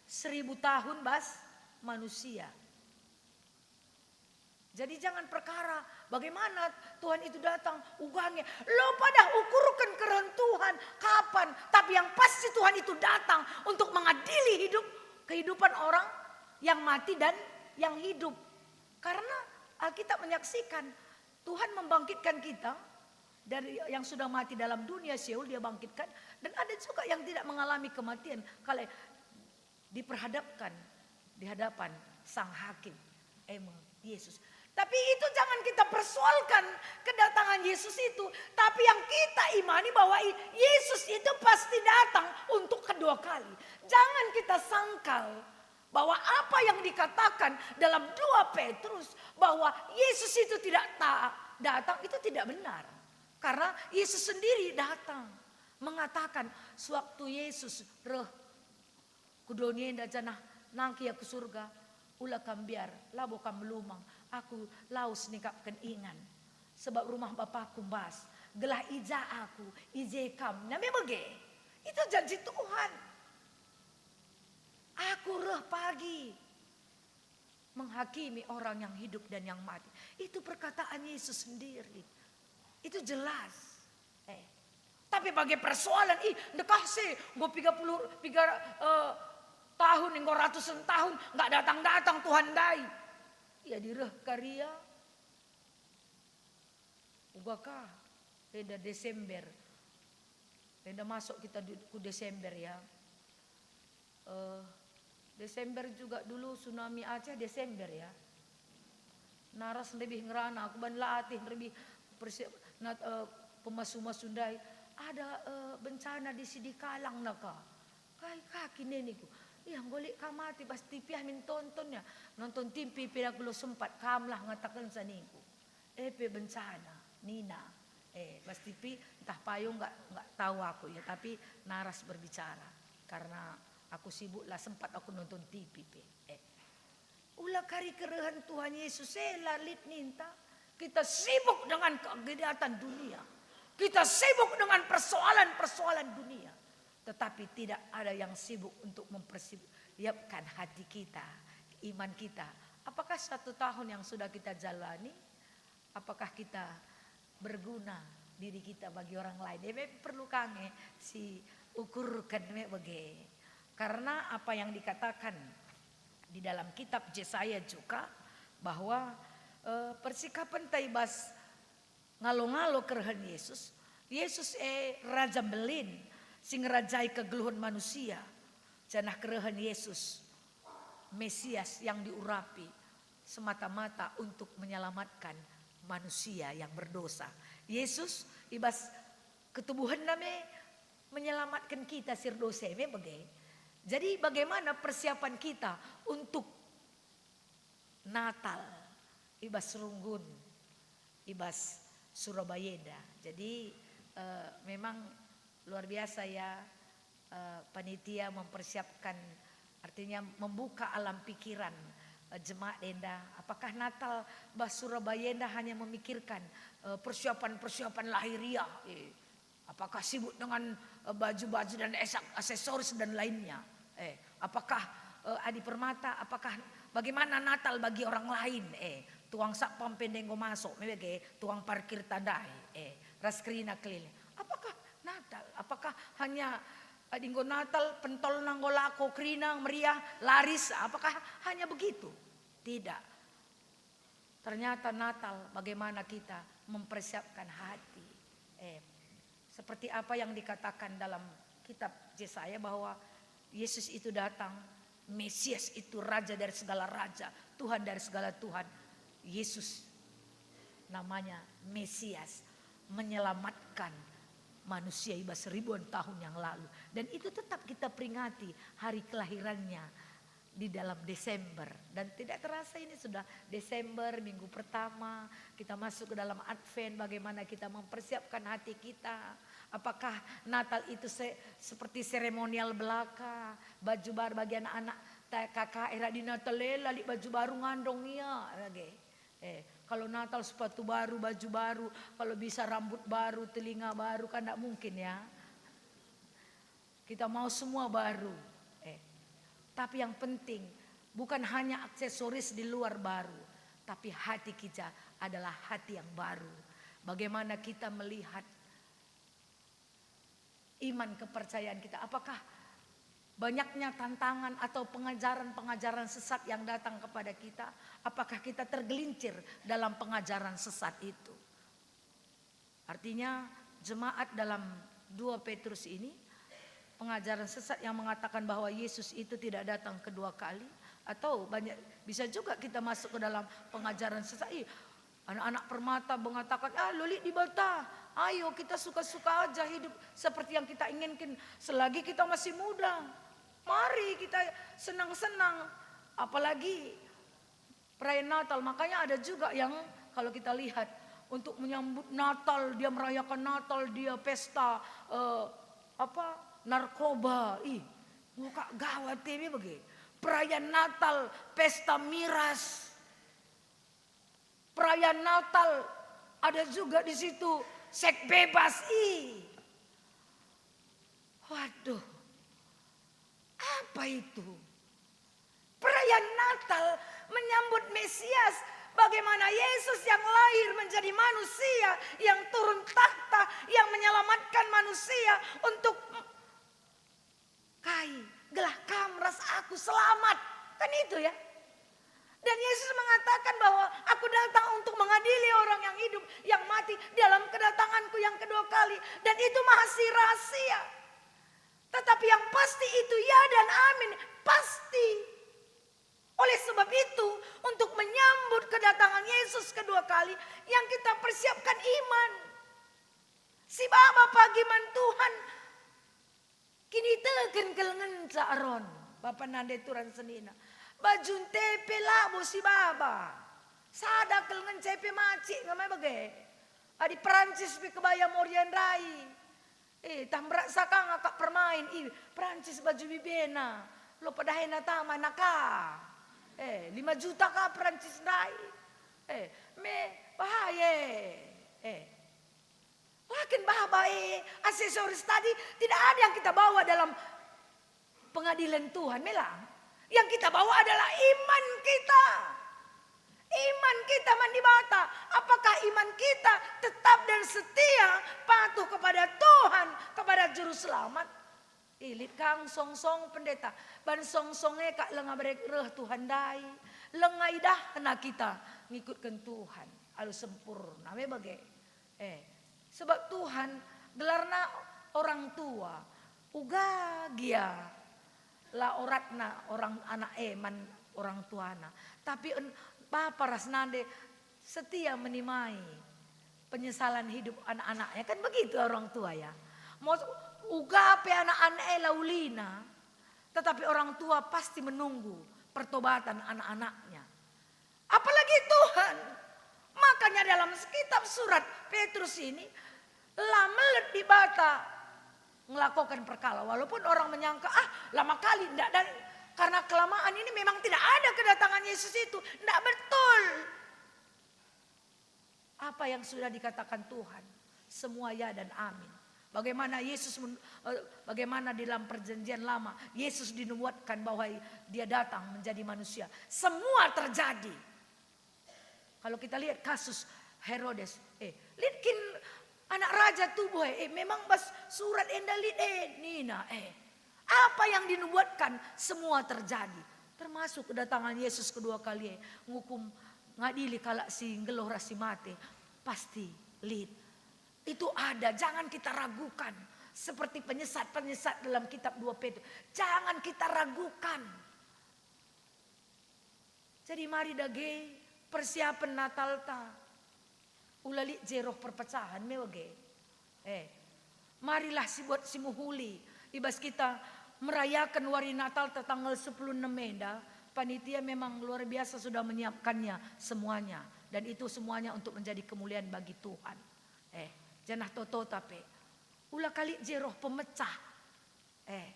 seribu tahun bas manusia. Jadi jangan perkara bagaimana Tuhan itu datang, uga nge. Lo padah ukurken kerehen Tuhan, kapan. Tapi yang pasti Tuhan itu datang untuk mengadili hidup, kehidupan orang yang mati dan yang hidup. Karena Alkitab menyaksikan Tuhan membangkitkan kita dari yang sudah mati dalam dunia Sheol, Dia bangkitkan, dan ada juga yang tidak mengalami kematian. Kalau diperhadapkan di hadapan Sang Hakim, e me Yesus. Tapi itu jangan kita persoalkan kedatangan Yesus itu, tapi yang kita imani bahwa i-, Yesus itu pasti datang untuk kedua kali. Jangan kita sangkal bahwa apa yang dikatakan dalam dua Petrus, bahwa Yesus itu tidak ta-, datang, itu tidak benar. Karena Yesus sendiri datang, mengatakan, sewaktu Yesus reh ku doni enda janah nangkih ia ku Surga, ula kam mbiar, labo kam melumang, Aku lawes ningkapken ingan. Sebab rumah BapaKu mbas, gelah i ja Aku, i je kam. Name bage. Itu janji Tuhan. Aku reh pagi menghakimi orang yang hidup dan yang mati. Itu perkataan Yesus sendiri. Itu jelas. Eh. Tapi bage persoalan, ih, ndekah si, enggo piga puluh, piga, eh, tahun, enggo ratusen tahun, nggak datang-datang Tuhan ndai. Ia direh karia. Uga ka, enda Desember. Enda masuk kita di, ku Desember ya. Eh, Desember juga dulu tsunami Aceh Desember ya. Naras lebih ngerana, aku ban latih lebih persi-, nat-, eh, pemasu-masu ndai. Ada, eh, bencana di Sidikalang naka. Kai kaki neniku. Ia, enggo lit ka mati bas T V ah min tonton ya. Nonton T V pe aku lo sempat, kamlah ngatakenca ningku. E pe bencana, nina. Eh, bas T V, ntah payung nggak, nggak tahu aku ya, tapi naras berbicara. Karena aku sibuk, la sempat aku nonton T V pe. Eh. Ula kari kerehen Tuhan Yesus e la lit ninta. Kita sibuk dengan kegiatan dunia. Kita sibuk dengan persoalan-persoalan dunia. Tetapi tidak ada yang sibuk untuk mempersiapkan hati kita, iman kita. Apakah satu tahun yang sudah kita jalani, apakah kita berguna diri kita bagi orang lain? E me perlu ka nge si ukurken me bage. Karena apa yang dikatakan di dalam kitab Jesaya juga bahwa, eh, persikapenta i bas ngalo-ngalo kerehen Yesus, Yesus e Raja Mbelin si ngerajai kegeluhen manusia, janah kerehen Yesus Mesias yang diurapi semata-mata untuk menyelamatkan manusia yang berdosa. Yesus i bas ketubuhenNa me menyelamatken kita si erdosa e me bage. Jadi bagaimana persiapan kita untuk Natal i bas Runggun, i bas Surabaya enda. Jadi, eh, memang luar biasa ya, eh, panitia mempersiapkan, artinya membuka alam pikiran, eh, jemaat enda. Apakah Natal bas Surabaya enda hanya memikirkan, eh, persiapan-persiapan lahiriah, eh, apakah sibuk dengan, eh, baju-baju dan esak-, aksesoris dan lainnya? Eh, apakah, eh, Adi Permata, apakah bagaimana Natal bagi orang lain? Eh, tuang satpam pe ndai enggo masuk, me bage tuang parkir tandai, eh, ras kerina keliling. Apakah Natal? Apakah hanya, eh, adi enggo Natal, pentolna enggo lako kerina, meriah, laris? Apakah hanya begitu? Tidak. Ternyata Natal bagaimana kita mempersiapkan hati. Eh, seperti apa yang dikatakan dalam kitab Yesaya bahwa Yesus itu datang, Mesias itu Raja dari segala raja, Tuhan dari segala Tuhan. Yesus namanya Mesias, menyelamatkan manusia i bas ribuan tahun yang lalu. Dan itu tetap kita peringati hari kelahirannya di dalam Desember. Dan tidak terasa ini sudah Desember, minggu pertama, kita masuk ke dalam Advent, bagaimana kita mempersiapkan hati kita. Apakah Natal itu se-, seperti seremonial belaka, baju baru bagi anak-anak, ta-, K K R di Natal e la lit baju baru ngandong ia, bage. Eh, kalau Natal sepatu baru, baju baru, kalau bisa rambut baru, telinga baru, kan ndak mungkin ya. Kita mau semua baru. Eh, tapi yang penting, bukan hanya aksesoris di luar baru, tapi hati kita adalah hati yang baru. Bagaimana kita melihat iman kepercayaan kita? Apakah banyaknya tantangan atau pengajaran-pengajaran sesat yang datang kepada kita? Apakah kita tergelincir dalam pengajaran sesat itu? Artinya, jemaat dalam dua Petrus ini, pengajaran sesat yang mengatakan bahwa Yesus itu tidak datang kedua kali, atau banyak, bisa juga kita masuk ke dalam pengajaran sesat. Ih, anak-anak Permata mengatakan, "Ah, la lit Dibata. Ayo, kita suka-suka aja hidup seperti yang kita inginkan selagi kita masih muda. Mari kita senang-senang." Apalagi perayaan Natal, makanya ada juga yang, kalau kita lihat, untuk menyambut Natal, dia merayakan Natal, dia pesta, eh, apa, narkoba. Ih, muka gawat deh bage. Perayaan Natal, pesta miras. Perayaan Natal, ada juga di situ seks bebas. Ih. Waduh. Apa itu? Perayaan Natal menyambut Mesias, bagaimana Yesus yang lahir menjadi manusia, yang turun takhta, yang menyelamatkan manusia untuk kai, gelah kam ras aku selamat. Kan itu ya. Dan Yesus mengatakan bahwa, "Aku datang untuk mengadili orang yang hidup, yang mati. Dalam kedatanganku yang kedua kali." Dan itu masih rahasia. Tetapi yang pasti itu ya dan amin, pasti. Oleh sebab itu, untuk menyambut kedatangan Yesus kedua kali, yang kita persiapkan iman. Si baba pagi man Tuhan, kiniteken kal ngenca Aron, bapa nande turan senina. Bajunta pe labo si baba. Sada kal ngenca pe macik nge mai bage. Adi Perancis pe kebaya moria ndai. Eh, tah mberat sakang akap permain, ih, Perancis baju bibena. Lo pedahena tama naka. Eh, lima juta ka Perancis ndai. Eh, me, bahaya. Eh. Lakin baba e, aksesoris tadi tidak ada yang kita bawa dalam pengadilan Tuhan, melang. Yang kita bawa adalah iman kita. Iman kita man Dibata. Apakah iman kita tetap dan setia patuh kepada Tuhan, kepada Juru Selamat? Ilit kang songsong pendeta. Ban songsong e kak lenga berek reh Tuhan ndai. Lenga idahna kita ngikutken Tuhan alu sempurna me bage. Eh, sebab Tuhan gelarna orang tua, uga gia la oratna orang anak e man orang tuana. Tapi en-, bapa ras nande setia menimai penyesalan hidup anak-anaknya. Kan begitu orang tua ya. Mau uga pe anak-anak e la ulina, tetapi orang tua pasti menunggu pertobatan anak-anaknya. Tuhan. Makanya dalam kitab surat Petrus ini, la melet Dibata ngelakoken perkala. Walaupun orang menyangka, "Ah, lama kali, ndak dan karena kelamaan ini memang tidak ada kedatangan Yesus itu." Ndak betul. Apa yang sudah dikatakan Tuhan, semua ya dan amin. Bagaimana Yesus men-, eh, bagaimana di dalam perjanjian lama, Yesus dinubuatkan bahwa Dia datang menjadi manusia. Semua terjadi. Kalau kita lihat kasus Herodes, eh, lit kin anak raja tubuh, eh, eh, memang bas surat enda lit, eh, nina, eh. Apa yang dinubuatkan, semua terjadi. Termasuk kedatangan Yesus kedua kali, eh, ngukum, ngadili kalak si nggeluh ras si mate. Pasti lit. Itu ada, jangan kita ragukan. Seperti penyesat-penyesat dalam kitab dua Petrus. Jangan kita ragukan. Jadi mari dage persiapen Natalta. Ula lit je roh perpecahan me bage. Eh, marilah sibuat si mehuli. I bas kita merayaken wari Natalta tanggal sepuluh enem enda, panitia memang luar biasa sudah menyiapkannya semuanya. Dan itu semuanya untuk menjadi kemuliaan bagi Tuhan. Eh, janah totota pe. Ula kali je roh pemecah. Eh,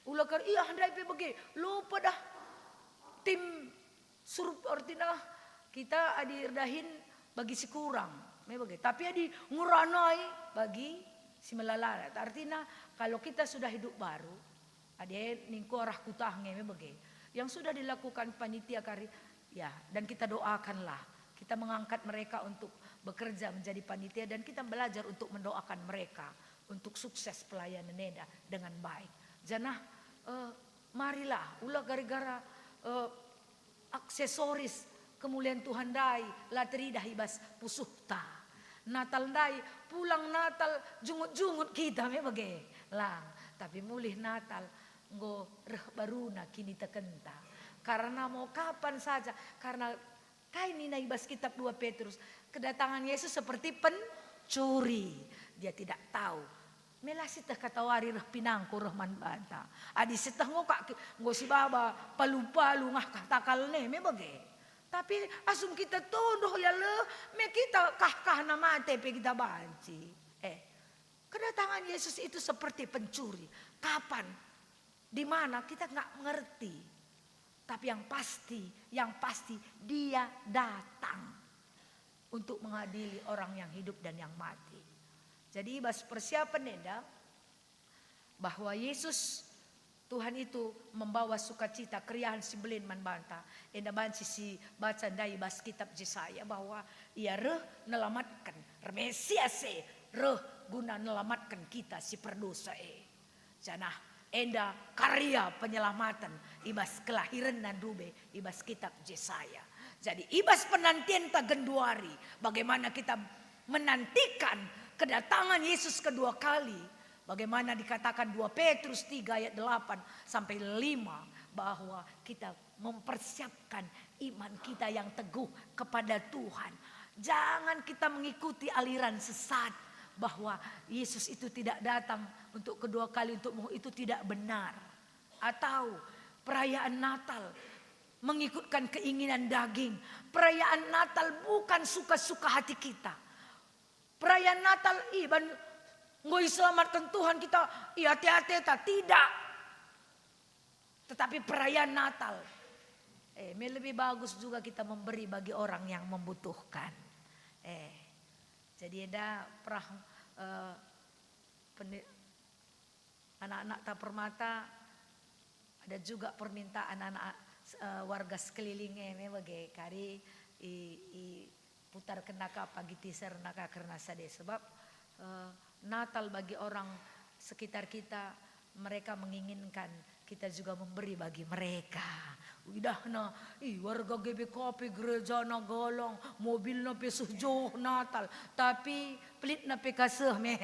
ula kari, "Ih, ah, ndai pe bage, lopa dah tim surup," artina kita adi erdahin bagi si kurang, me bage. Tapi adi nguranai bagi si melala. Artina, kalau kita sudah hidup baru, adi ningku arah kutah nge, me bage. Yang sudah dilakukan panitia kari, ya, dan kita doakanlah. Kita mengangkat mereka untuk bekerja menjadi panitia dan kita belajar untuk mendoakan mereka untuk sukses pelayanan enda dengan baik. Janah, eh, marilah, ula gara-gara, eh, aksesoris kemulian Tuhan ndai la teridah i bas pusuhta. Natal ndai, pulang Natal jungut-jungut kita me bage. Lang, tapi mulih Natal enggo reh baruna kinitekenta. Karena mau kapan saja, karena kai nina i bas kitab dua Petrus, kedatangan Yesus seperti pencuri. Dia tidak tahu. Me la sieteh katawari reh pinangko reh man banta. Adi sieteh enggo kak ki-, enggo sibaba palu-palu ngah kah takalne me bage. Tapi asum kita tunduh ia leh, me kita kah-kahna mate pe kita banci. Eh, kedatangan Yesus itu seperti pencuri. Kapan? Di mana? Kita nggak mengerti. Tapi yang pasti, yang pasti Dia datang untuk mengadili orang yang hidup dan yang mati. Jadi, i bas persiapen enda, bahwa Yesus Tuhan itu membawa sukacita, keriahen si mbelin man banta. Enda banci sibaca ndai bas kitab Jesaya bahwa Ia reh nelamatken, Mesias e reh guna nelamatken kita si perdosa e. Janah enda karya penyelamaten i bas kelahirenNa ndube i bas kitab Jesaya. Jadi, i bas penantienta genduari, bagaimana kita menantikan kedatangan Yesus kedua kali, bagaimana dikatakan dua Petrus tiga ayat delapan sampai lima, bahwa kita mempersiapkan iman kita yang teguh kepada Tuhan. Jangan kita mengikuti aliran sesat bahwa Yesus itu tidak datang untuk kedua kali untuk mengu-, itu tidak benar. Atau perayaan Natal mengikutkan keinginan daging. Perayaan Natal bukan suka-suka hati kita. Perayaan Natal, ih, ban enggo iselamatken Tuhan kita, ih, ate-ateta. Tidak. Tetapi perayaan Natal, eh, me lebih bagus juga kita memberi bagi orang yang membutuhkan. Eh, jadi enda perah, eh, peni-, anak-anak ta permata, ada juga permintaan anak, eh, warga sekeliling e me bage kari i, i putarken naka pagi teaser naka kerna sade. Sebab, eh, Natal bagi orang sekitar kita, mereka menginginkan kita juga memberi bagi mereka. Idahna, ih, warga G B K P gerejana galang, mobilna pe seh joh Natal, tapi pelitna pe ka seh me,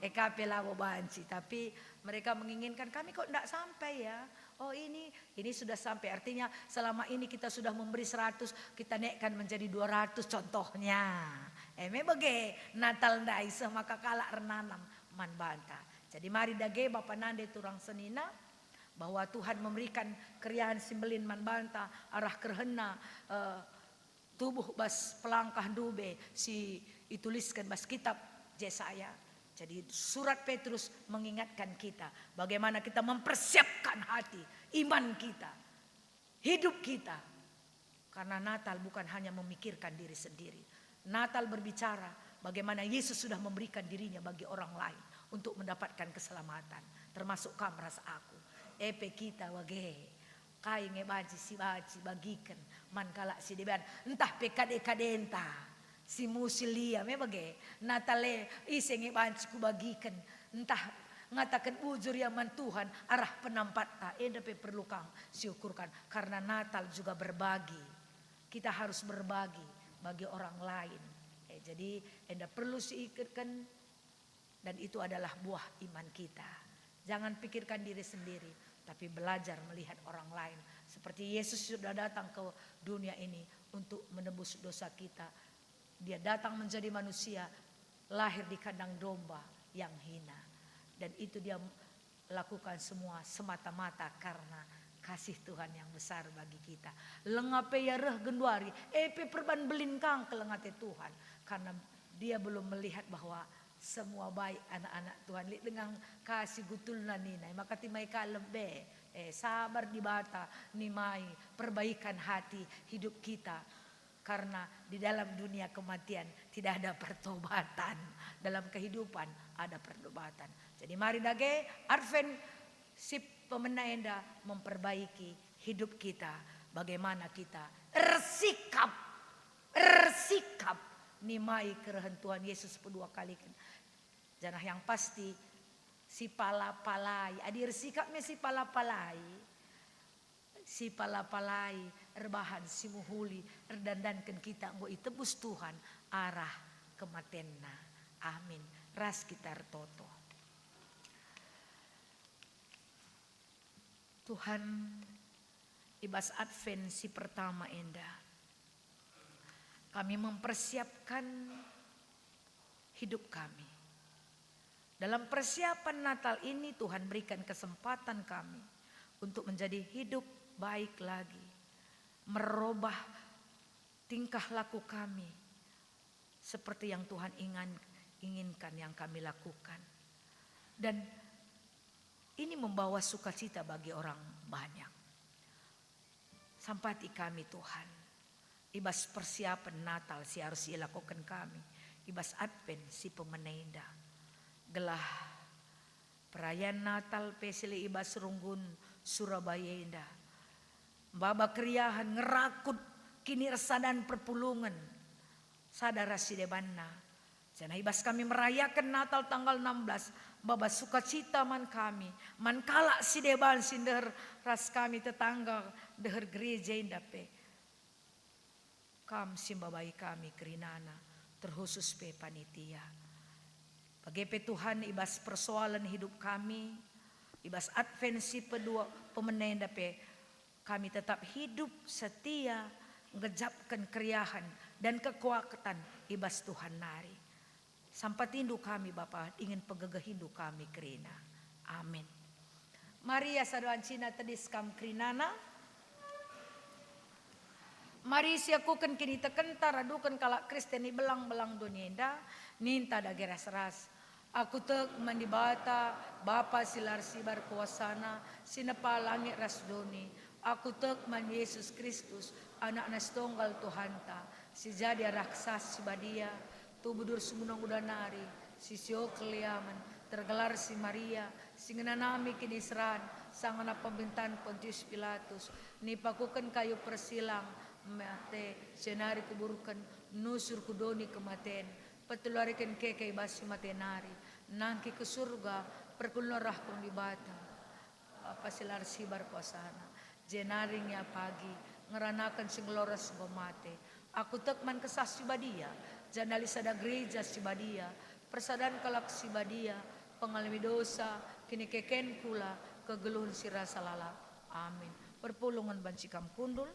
e ka pe labo banci. Tapi mereka menginginkan, "Kami kok ndak sampai ya? Oh, ini, ini sudah sampai." Artinya, selama ini kita sudah memberi seratus, kita naikkan menjadi dua ratus contohnya. Eh, me bage Natal ndai seh maka kalak ernanam man banta. Jadi mari dage bapa nande turang senina, bahwa Tuhan memberikan keriahen si mbelin man banta arah kerehenNa, eh, tubuh bas pelangkah ndube si itulisken bas kitab Jesaya. Jadi surat Petrus mengingatkan kita bagaimana kita mempersiapkan hati, iman kita, hidup kita. Karena Natal bukan hanya memikirkan diri sendiri. Natal berbicara bagaimana Yesus sudah memberikan dirinya bagi orang lain untuk mendapatkan keselamatan, termasuk kam ras aku. Epe kita wage. Kai nge banci si banci bagiken man kalak si deban, ntah pe kade-kadenta si musil ia me bage. Natal e ise nge banci kubagiken, ntah ngataken bujur ia man Tuhan arah penampatta, enda pe perlu kang siukurkan, karena Natal juga berbagi. Kita harus berbagi bagi orang lain. Eh, jadi enda perlu siikutken, dan itu adalah buah iman kita. Jangan pikirkan diri sendiri, tapi belajar melihat orang lain. Seperti Yesus sudah datang ke dunia ini untuk menebus dosa kita. Dia datang menjadi manusia, lahir di kandang domba yang hina. Dan itu dia lakukan semua semata-mata karena kasih Tuhan yang besar bagi kita. Lenga pe ia reh genduari, epe perban belin kang keleng ate Tuhan, karena dia belum melihat bahwa semua baik anak-anak Tuhan. Lit denga ka si gutulna nina, maka timai kalem be. Eh, sabar Dibata nimai perbaikan hati hidup kita. Karena di dalam dunia kematian tidak ada pertobatan. Dalam kehidupan ada pertobatan. Jadi mari dage Advent si pemena enda memperbaiki hidup kita. Bagaimana kita ersikap, ersikap nimai kerehen Tuhan Yesus pedua kaliken. Janah yang pasti, sipala-palai. Adi ersikap me sipala-palai, sipala-palai, erbahan, simuhuli, erdandanken kita enggo itebus Tuhan arah kematenNa. Amin. Ras kita ertoto. Tuhan, i bas Advent si pertama enda, kami mempersiapkan hidup kami. Dalam persiapan Natal ini, Tuhan berikan kesempatan kami untuk menjadi hidup baik lagi, merubah tingkah laku kami seperti yang Tuhan ingan-, inginkan yang kami lakukan. Dan ini membawa sukacita bagi orang banyak. Sampati kami, Tuhan, i bas persiapen Natal si arus ilakoken kami, i bas Advent si pemena enda, gelah perayan Natal pe si lit i bas runggun Surabaya enda maba keriahen, ngerakut kinirsadan perpulungen sada ras si debanna. Janah i bas kami merayaken Natal tanggal enam belas, maba sukacita man kami, man kalak si deban si ndeher ras kami, tetangga ndeher gereja enda pe. Kam si mbabai kami kerinana, terkhusus pe panitia. Bage pe Tuhan, i bas persoalen hidup kami, i bas Advent si pedua pemena enda pe, kami tetap hidup setia ngejapken keriahen dan kekuatan i bas Tuhan nari. Sampatindu kami, Bapa, dingen pegegehindu kami kerina. Amin. Maria sada bancina tedis kam kerinana. Mari siakuken kinitekenta raduken kalak Kristen i belang-belang doni enda, ninta dage ras-ras. Aku tek man Dibata, Bapa si la ersibar kuasana, si nepa langit ras doni. Aku tek man Jesus Kristus, Anakna si tonggal Tuhanta, si jadi arah Kesah Si Badia, tubuh durus munuh nguda nari, si siokel iamen, tergelar si Maria, si ngenanami kiniseran, sangana pemerintahan Pontius Pilatus, nipakuken kayu persilang, mate, jenari kuburken, nusur ku doni kematen, peteluariken keke i bas si mate nari, nangkih ku Surga, perpulungen arah Dibata. Bapa si la ersibar kuasana, jenari ngia pagi, ngeranaken si nggeluh ras enggo mate. Aku tek man Kesah Si Badia, janah lit sada gereja si badia, persadan kalak si badia, pengalemi dosa, kinikeken kula, kegeluhen si rasa lalap. Amin. Perpulungen banci kam kundul.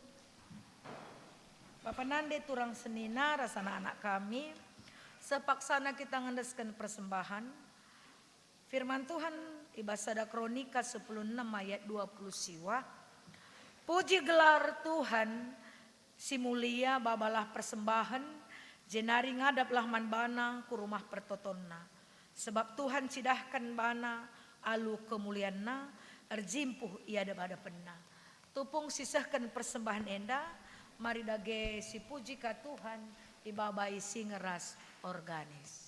Bapa nande turang senina ras anak-anak kami, sepaksana kita ngendesken persembahen. Firman Tuhan i bas sada Kronika sepuluh enem ayat dua puluh siwah, "Puji gelar Tuhan, Si mulia, babalah persembahen, jenari ngadaplah man bana ku rumah pertotonna. Sebab Tuhan cidahken bana alu kemulianna, erjimpuh i adep-adepenna. Tupung sisehken persembahen enda, mari dage sipuji ka Tuhan ibabai singeras organis.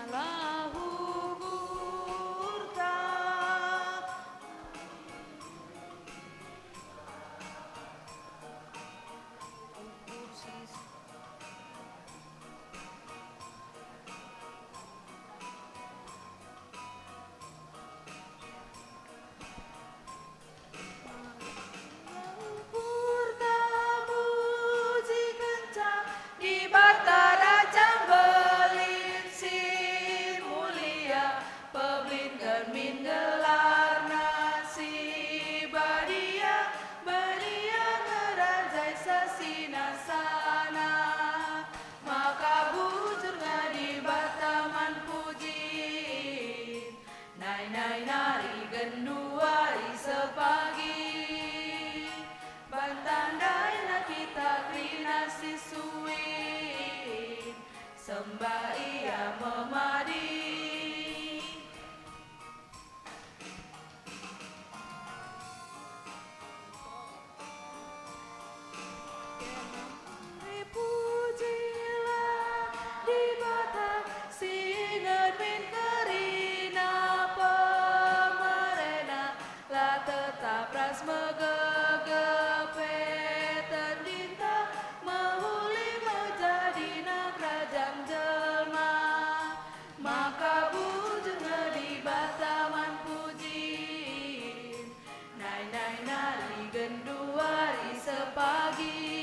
Ialah ukurta. Ukur si Purna muji kenca Dibata Raja Mbelin si mulia, pebelin ngermin gelarna si badia, badia ngerajai sesinasana. Maka bujur nge Dibata man puji. Nai-nai nari genduari sepagi, bantan daina kita kerina si suin, sembah Ia memadi. Pujilah Dibata si ngermin kerina pemereNa, la tetap ras megegep pe tendinta, mehuli mejadina kerajaan jelma. Maka bujur nge Dibata man puji. Nai-nai nari genduari sepagi,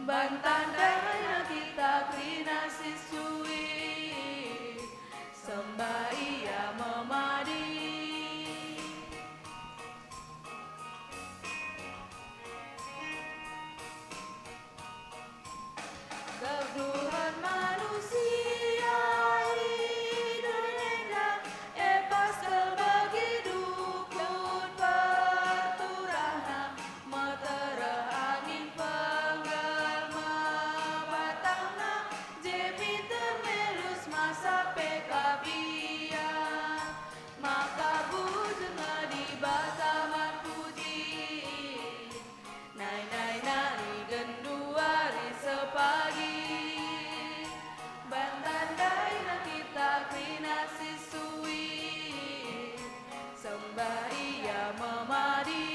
bantan daina kita kerina si suin, sembah Ia memadi. Kegeluhen manusia i dunia enda, e pas kal bagi dukun perturahna, metereh angin penggelma batangna, je pinter melus masa pe kabian, maka bujur nge Dibata man puji. Nai-nai nari genduari sepagi, bantan daina kita kerina si suin, sembah Ia memadi.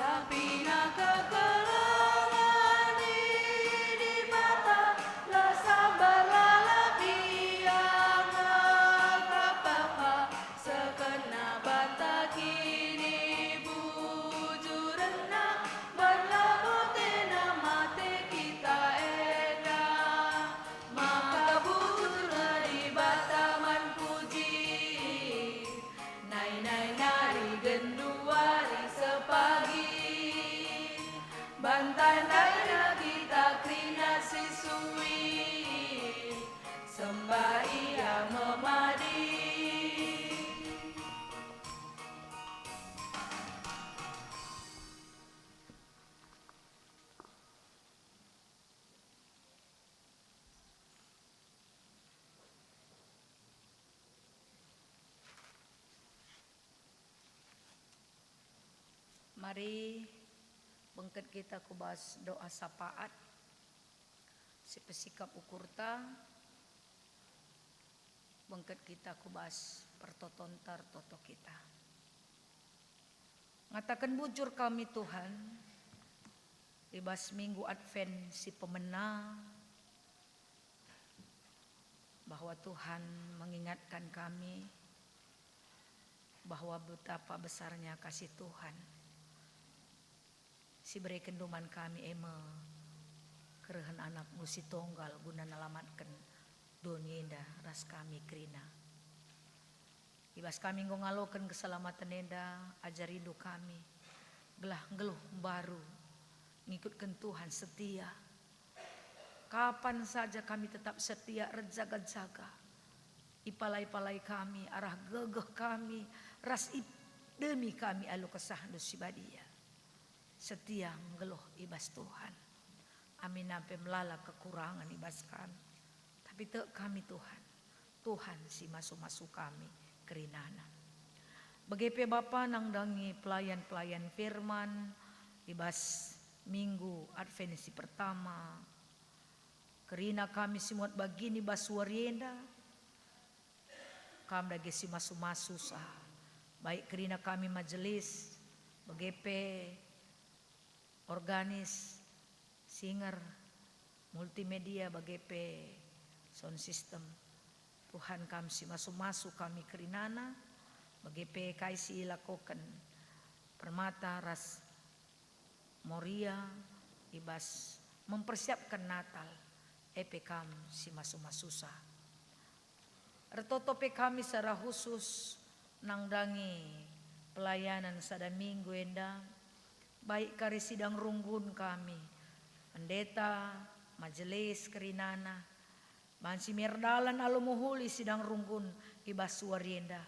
Tapi na kekelengen i Dibata, la sabar lalap Ia nge kapapa, sekena banta kinibujurenna, berlabo tena mate kita enda. Maka bujur nge Dibata man puji. Nai-nai nari genduari sepagi, bantan daina kita kerina si suin, sembah Ia memadi. Mari bengket kita ku bas doa sapaat, sipesikap ukurta, bengket kita ku bas pertotonta ertoto kita. Ngataken bujur kami, Tuhan, I bas Minggu Advent si pemena, bahwa Tuhan mengingatkan kami bahwa betapa besarnya kasih Tuhan si berekenndu man kami, e me kerehen AnakNdu si tonggal guna nelamatken doni enda ras kami kerina. I bas kami enggo ngaloken keselamaten enda, ajarindu kami gelah nggeluh mbaru ngikutken Tuhan setia. Kapan saja kami tetap setia erjaga-jaga, ipalai-palai kami arah gegeh kami ras ip-, demi kami alu KesahNdu si Badia. Setia nggeluh i bas Tuhan. Amin, ampe melala kekurangen i bas kami. Tapi tek kami Tuhan, Tuhan si masu-masu kami kerinana. Bage pe Bapa nandangi pelayan-pelayan firman i bas Minggu Advent si pertama, kerina kami si muat bagin i bas wari enda, Kam dage si masu-masu sa, baik kerina kami majelis, bage pe organis, singer, multimedia, bage pe sound system. Tuhan, Kam si masu-masu kami kerinana, bage pe kai si ilakoken Permata ras Moria i bas mempersiapken Natal, e pe Kam si masu-masu sa. Ertoto pe kami secara khusus nandangi pelayanan sada minggu enda, baik kari sidang runggun kami, pendeta, majelis kerinana, banci merdalan alu mehuli sidang runggun i bas wari enda.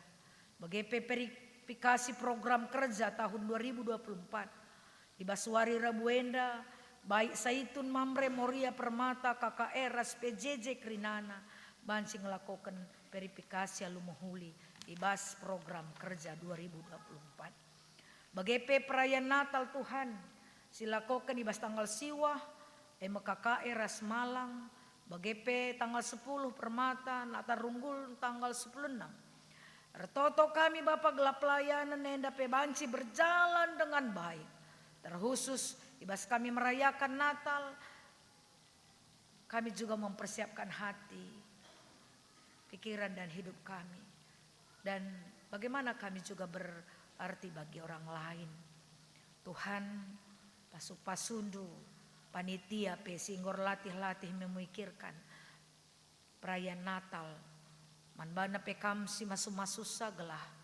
Bage pe verifikasi program kerja tahun dua ribu dua puluh empat. I bas wari Rabu enda, baik Saitun, Mamre, Moria, Permata, K K R, ras P J J kerinana banci ngelakoken verifikasi alu mehuli i bas program kerja dua ribu dua puluh empat. Bage pe perayaan Natal Tuhan, si lakoken i bas tanggal siwah, e me K K R ras Malang, bage pe tanggal sepuluh Permata, Natal Runggul tanggal sepuluh enam. Ertoto kami, Bapa, gelah pelayanan enda pe banci berjalan dengan baik. Terkhusus i bas kami merayakan Natal, kami juga mempersiapkan hati, pikiran, dan hidup kami, dan bagaimana kami juga berarti bagi orang lain. Tuhan, pasu-pasundu, panitia pe si enggo erlatih-latih memikirkan perayaan Natal. Man bana pe Kam si masu-masu sa gelah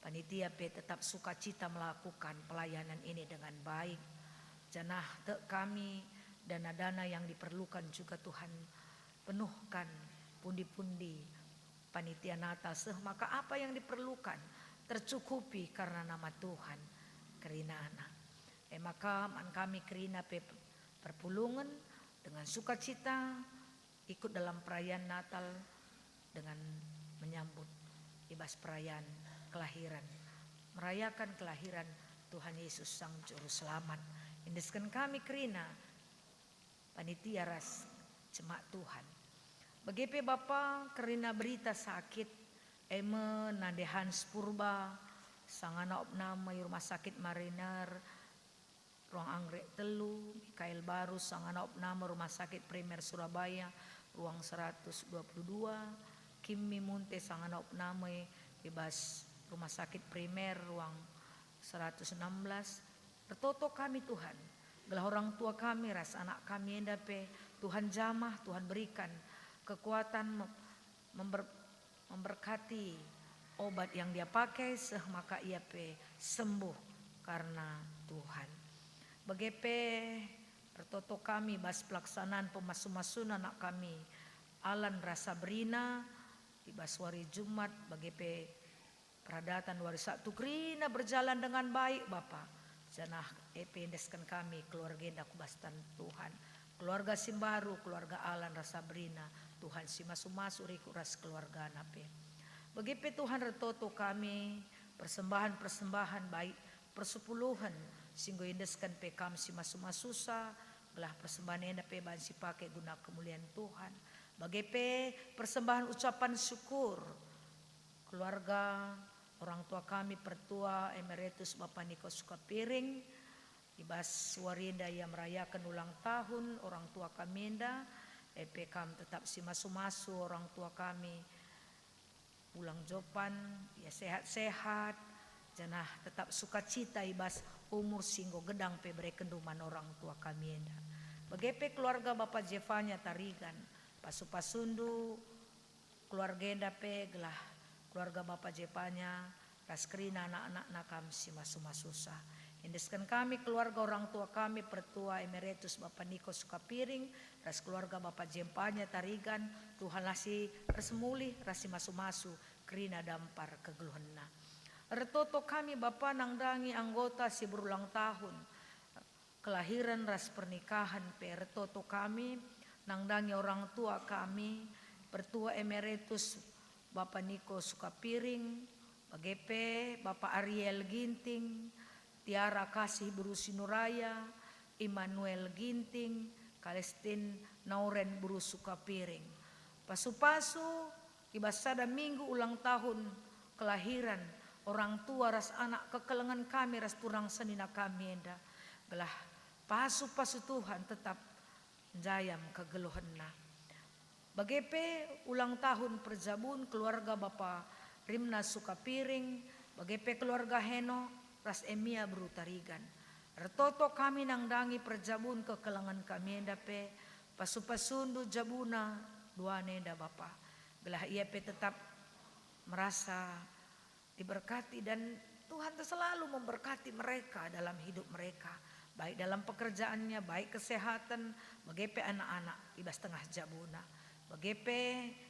panitia pe tetap sukacita melakukan pelayanan ini dengan baik. Janah tek kami, dana-dana yang diperlukan juga Tuhan penuhkan, pundi-pundi panitia Natal seh maka apa yang diperlukan tercukupi karena nama Tuhan kerinana. E maka man kami kerina pe perpulungen dengan sukacita, ikut dalam perayaan Natal dengan menyambut i bas perayaan kelahiran, merayakan kelahiran Tuhan Yesus Sang Juru Selamat. Endesken kami kerina panitia ras jemaat Tuhan. Bage pe Bapa kerina berita sakit, e me nande Hans Purba, sangana opname i Rumah Sakit Mariner, ruang Anggrek telu, Mikael Barus, sangana opname Rumah Sakit Primer Surabaya, ruang seratus dua puluh dua, Kimmi Munte, sangana opname i bas Rumah Sakit Primer, ruang seratus enam belas. Ertoto kami, Tuhan, gelah orang tua kami ras anak kami enda pe Tuhan jamah, Tuhan berikan kekuatan me-, member-, memberkati obat yang dia pakai seh maka ia pe sembuh karena Tuhan. Bage pe ertoto kami bas pelaksanaan pemasu-masun anak kami, Alan ras Sabrina, i bas wari Jumat, bage pe peradatan wari Sabtu kerina berjalan dengan baik, Bapa. Janah e pe endesken kami keluarga enda ku bas tangan Tuhan. Keluarga si mbaru, keluarga Alan ras Sabrina, Tuhan si masu-masu rikut ras keluargana pe. Bage pe Tuhan ertoto kami, persembahan-persembahan baik persepuluhen si enggo iendesken pe Kam si masu-masu sa, gelah persembahan enda pe banci pake guna kemulian Tuhan. Bage pe persembahan ucapan syukur keluarga orang tua kami, Pertua Emeritus Bapa Niko Sukapiring, I bas wari enda ia merayaken ulang tahun orang tua kami enda, e pe kam tetap simasu-masu orang tua kami, ulang jopan, ia sehat-sehat, janah tetap sukacita i bas umur si enggo gedang pe berekenndu man orang tua kami enda. Bage pe keluarga Bapa Jefanya Tarigan, pasu-pasundu keluarga enda pe gelah keluarga Bapa Jefanya ras kerina anak-anakna kam simasu-masusa. Endesken kami keluarga orang tua kami, Pertua Emeritus Bapa Niko Sukapiring, ras keluarga Bapa Jefanya Tarigan, Tuhanlah si ersemulih ras simasu-masu kerina dampar kegeluhenna. Ertoto kami Bapa nandangi anggota si berulang tahun kelahiren ras pernikahen pe ertoto kami, nandangi orang tua kami, Pertua Emeritus Bapa Niko Sukapiring, bage pe Bapa Ariel Ginting, Tiara Kasih Beru Sinuraya, Immanuel Ginting, Kalestin Nauren Beru Sukapiring. Pasu-pasu i bas sada minggu ulang tahun kelahiran orang tua ras anak kekelengen kami ras turang senina kami enda, gelah pasu-pasu Tuhan tetap njayam kegeluhenna. Bage pe ulang tahun perjabun keluarga Bapa Rimna Sukapiring, bage pe keluarga Heno ras Emia Beru Tarigan. Ertoto kami nandangi perjabun kekelengen kami enda pe, pasu-pasundu jabuna duana enda Bapa, gelah ia pe tetap merasa diberkati dan Tuhan terselalu memberkati mereka dalam hidup mereka, baik dalam pekerjaannya, baik kesehatan, bage pe anak-anak i bas tengah jabuna. Bage pe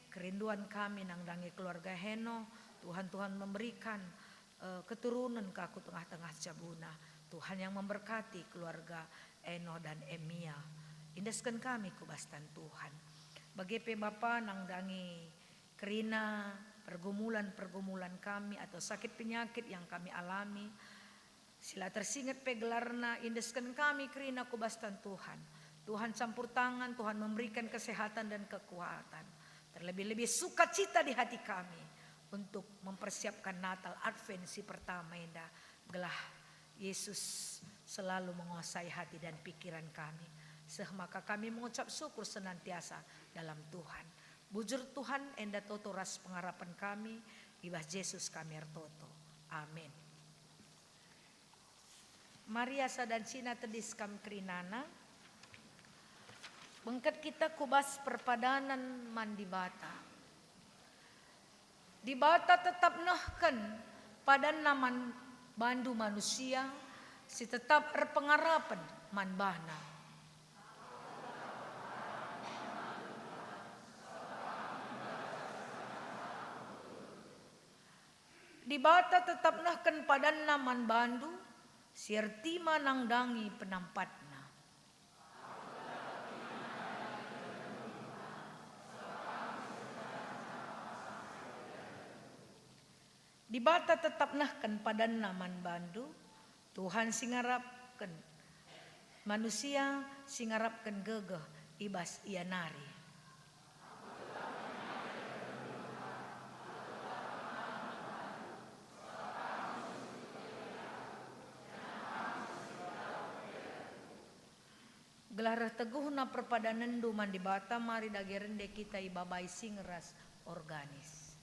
kerinduan kami nandangi keluarga Heno, Tuhan, Tuhan memberikan, eh, keturunan ka ku tengah-tengah jabuna. Tuhan yang memberkati keluarga Eno dan Emia. Endesken kami ku bas tan Tuhan. Bage pe Bapa nandangi kerina pergumulan-pergumulan kami atau sakit penyakit yang kami alami, si la tersinget pe gelarna, endesken kami kerina ku bas tan Tuhan. Tuhan campur tangan, Tuhan memberikan kesehatan dan kekuatan. Terlebih-lebih sukacita di hati kami untuk mempersiapkan Natal Advent si pertama enda, gelah Yesus selalu menguasai hati dan pikiran kami, seh maka kami mengucap syukur senantiasa dalam Tuhan. Bujur Tuhan, enda toto ras pengarapen kami, i bas Jesus kami ertoto. Amin. Mari asa dancina tedis kam kerinana. Bengket kita ku bas perpadanen man Dibata. Dibata tetap nehken padanNa man bandu manusia si tetap erpengarapen man baNa. Dibata tetap nehken padanNa man bandu, si ertima nandangi penampatNa. Dibata tetap nehken padanNa man bandu, Tuhan si ngarapken manusia, si ngarapken gegeh i bas Ia nari. Gelah reh teguhna perpadanenndu man Dibata, mari dage rende kita ibabai sing ras organis.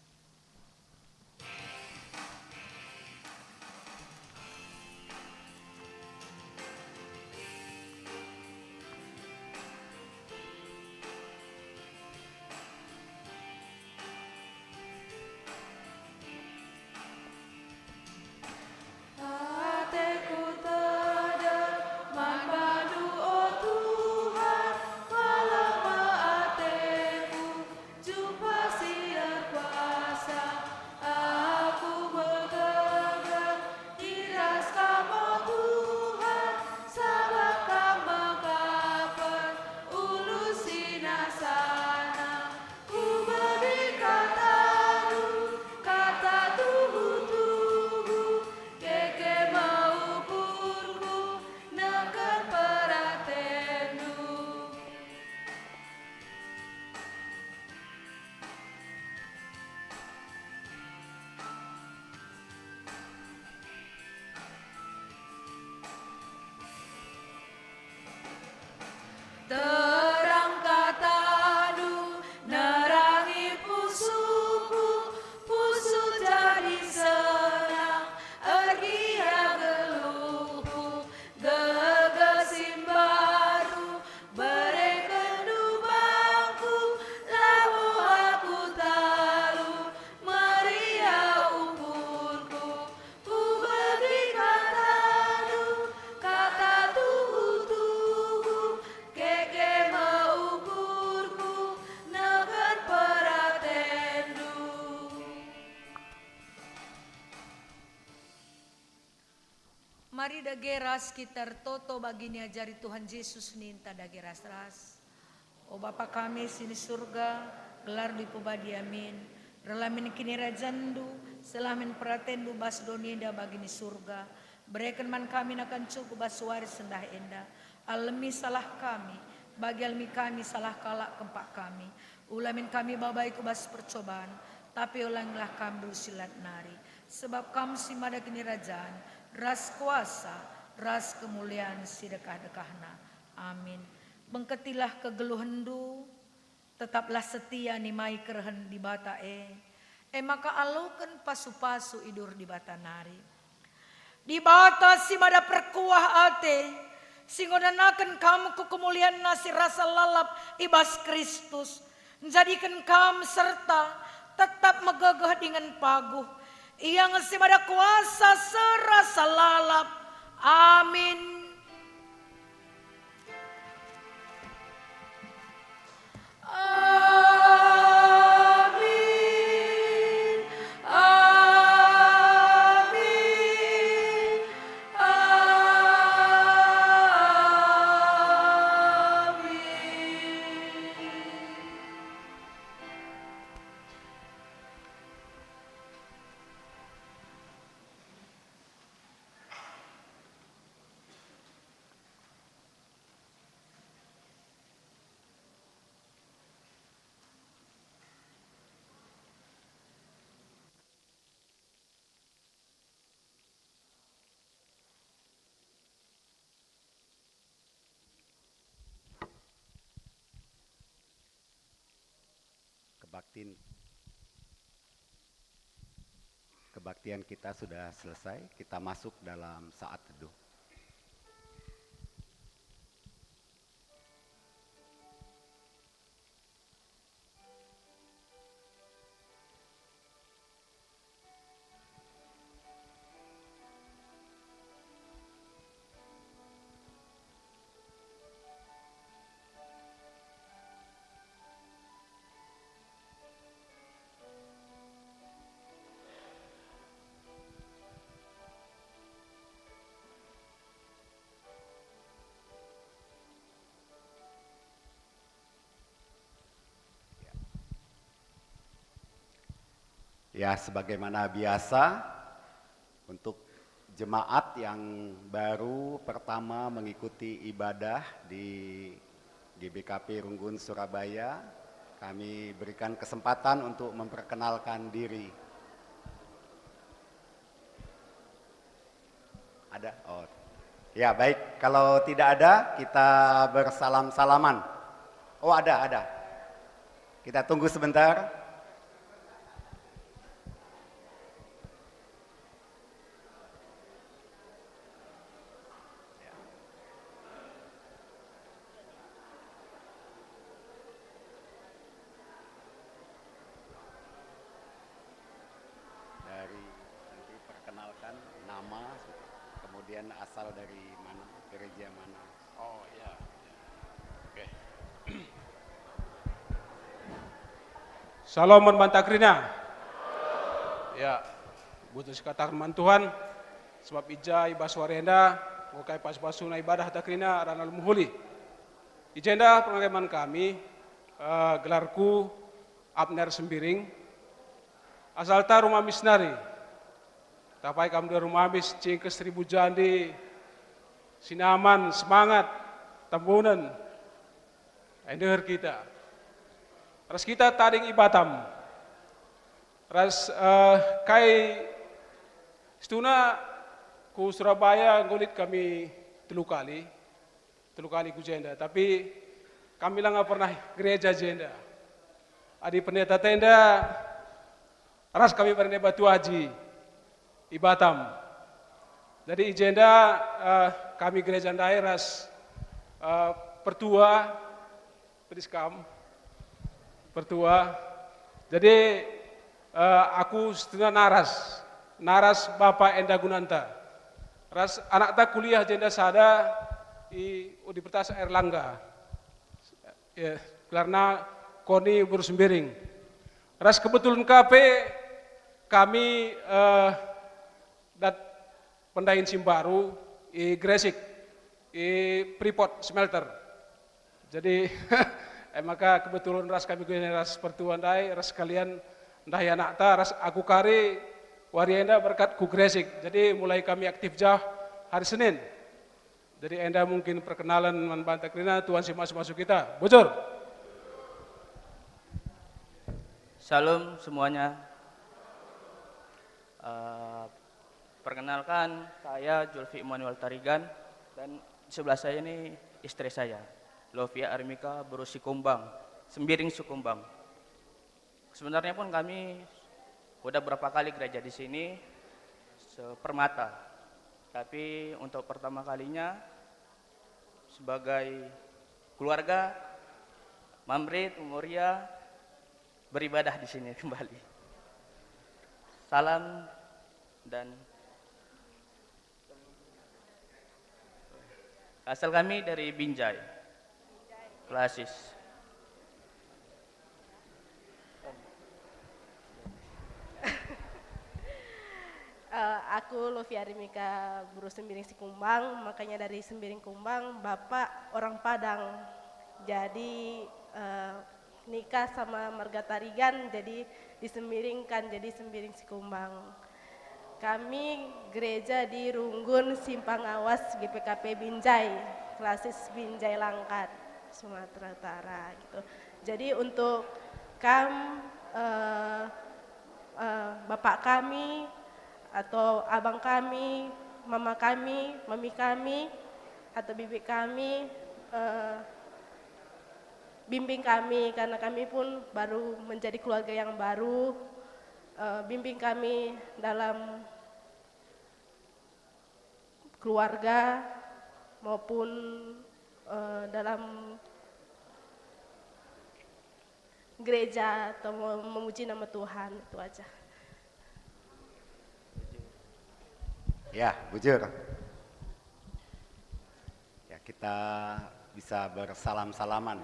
Ateku tedep man baNdu, o Tuhan, malem me ateku, jumpa si erkuasa. Mari dage ras kita ertoto bagi niajari Tuhan Jesus ninta dage ras-ras. O Bapa kami si ni Surga, gelarNdu ipebadi amin. Reh la min kinirajanNdu, seh la min peratenNdu bas doni enda bagi ni Surga. Bereken man kami nakan cukup bas wari sendah enda. Alemi salah kami, bagi alemi kami salah kalak kempak kami. Ula min kami babai ku bas percoban, tapi olangilah kami bas si lat nari. Sebab Kam si mada kinirajan, ras kuasa, ras kemulian si dekah-dekahna. Amin. Bengketilah kegeluhenNdu, tetaplah setia nimai kerehen Dibata e, e maka aloken pasu-pasu idur Dibata nari. Dibata si mada perkuah ate, si nggonanaken kam ku kemulianNa si rasa lalap i bas Kristus, njadiken kam serta tetap megegeh dingen paguh. Ia nge si mada kuasa serasa lalap. Amin. Amin. Amin. Amin. Kebaktin, kebaktian kita sudah selesai, kita masuk dalam saat teduh. Ya, sebagaimana biasa, untuk jemaat yang baru pertama mengikuti ibadah di G B K P Runggun Surabaya, kami berikan kesempatan untuk memperkenalkan diri. Ada? Oh. Ya, baik. Kalau tidak ada, kita bersalam-salaman. Oh, ada, ada. Kita tunggu sebentar. Ya. Dari, nanti perkenalkan nama, kemudian asal dari mana, gereja mana. Oh, ya, ya. Oke. Shalom man banta kerina. Ya, butuh sikataken man Tuhan, sebab i ja i bas wari enda, enggo kai pasu-pasuna ibadah ta kerina, rana mehuli. I jenda pengalaman kami, eh, gelarku Abner Sembiring, asalta Rumamis nari. Tapai kam de Rumamis, Cingkes, Seribu Jandi, Sinaman, Semangat, Tambunen. Ai ndeher kita. Ras kita tading i Batam. Ras, eh, kai situhuna ku Surabaya enggo lit kami telu kali. Telu kali ku jenda, tapi kami langa pernah gereja jenda. Adi pendeta tenda, ras kami pendeta Batu Aji i Batam. Jadi i jenda, eh, kami gereja ndai ras, eh, pertua, pedis kam, pertua. Jadi, eh, aku situhuna naras, naras bapa enda gunanta. Ras anakta kuliah jenda sada i Universitas Airlangga. Ya, gelarna Koni Burus Mbiring. Ras kebetulan ka pe kami, eh, dat-, pendahin si mbaru i Gresik, i Freeport Smelter. Jadi, e maka kebetulan ras kami guna ras pertua ndai, ras sekalian ndahi anakta, ras aku kari wari enda berkat ku Gresik. Jadi, mulai kami aktif jah hari Senin. Jadi, enda mungkin perkenalan man banta kerina, Tuhan si masuk-masuk kita. Bujur. Shalom semuanya. Eh, perkenalkan, saya Julfi Immanuel Tarigan, dan di sebelah saya ini istri saya, Lovia Armika Beru Sikumbang, Sembiring Sikumbang. Sebenarnya pun kami udah berapa kali gereja di sini, se-, Permata. Tapi untuk pertama kalinya sebagai keluarga, Mamre, Moria, beribadah di sini kembali. Salam dan asal kami dari Binjai. Klasis. Eh, aku Lovia Armika Beru Sembiring Sikumbang, makanya dari Sembiring Kumbang, bapak orang Padang. Jadi eh, nikah sama marga Tarigan, jadi disembiringkan jadi Sembiring Sikumbang. Kami gereja di Runggun Simpang Awas G P K P Binjai, klasis Binjai Langkat, Sumatera Utara gitu. Jadi untuk kam eh, eh, bapak kami atau abang kami, mama kami, mami kami atau bibi kami eh, bimbing kami karena kami pun baru menjadi keluarga yang baru. Eh, bimbing kami dalam keluarga maupun eh, dalam gereja atau mem- memuji nama Tuhan, itu aja. Ya, bujur. Ya, kita bisa bersalam-salaman.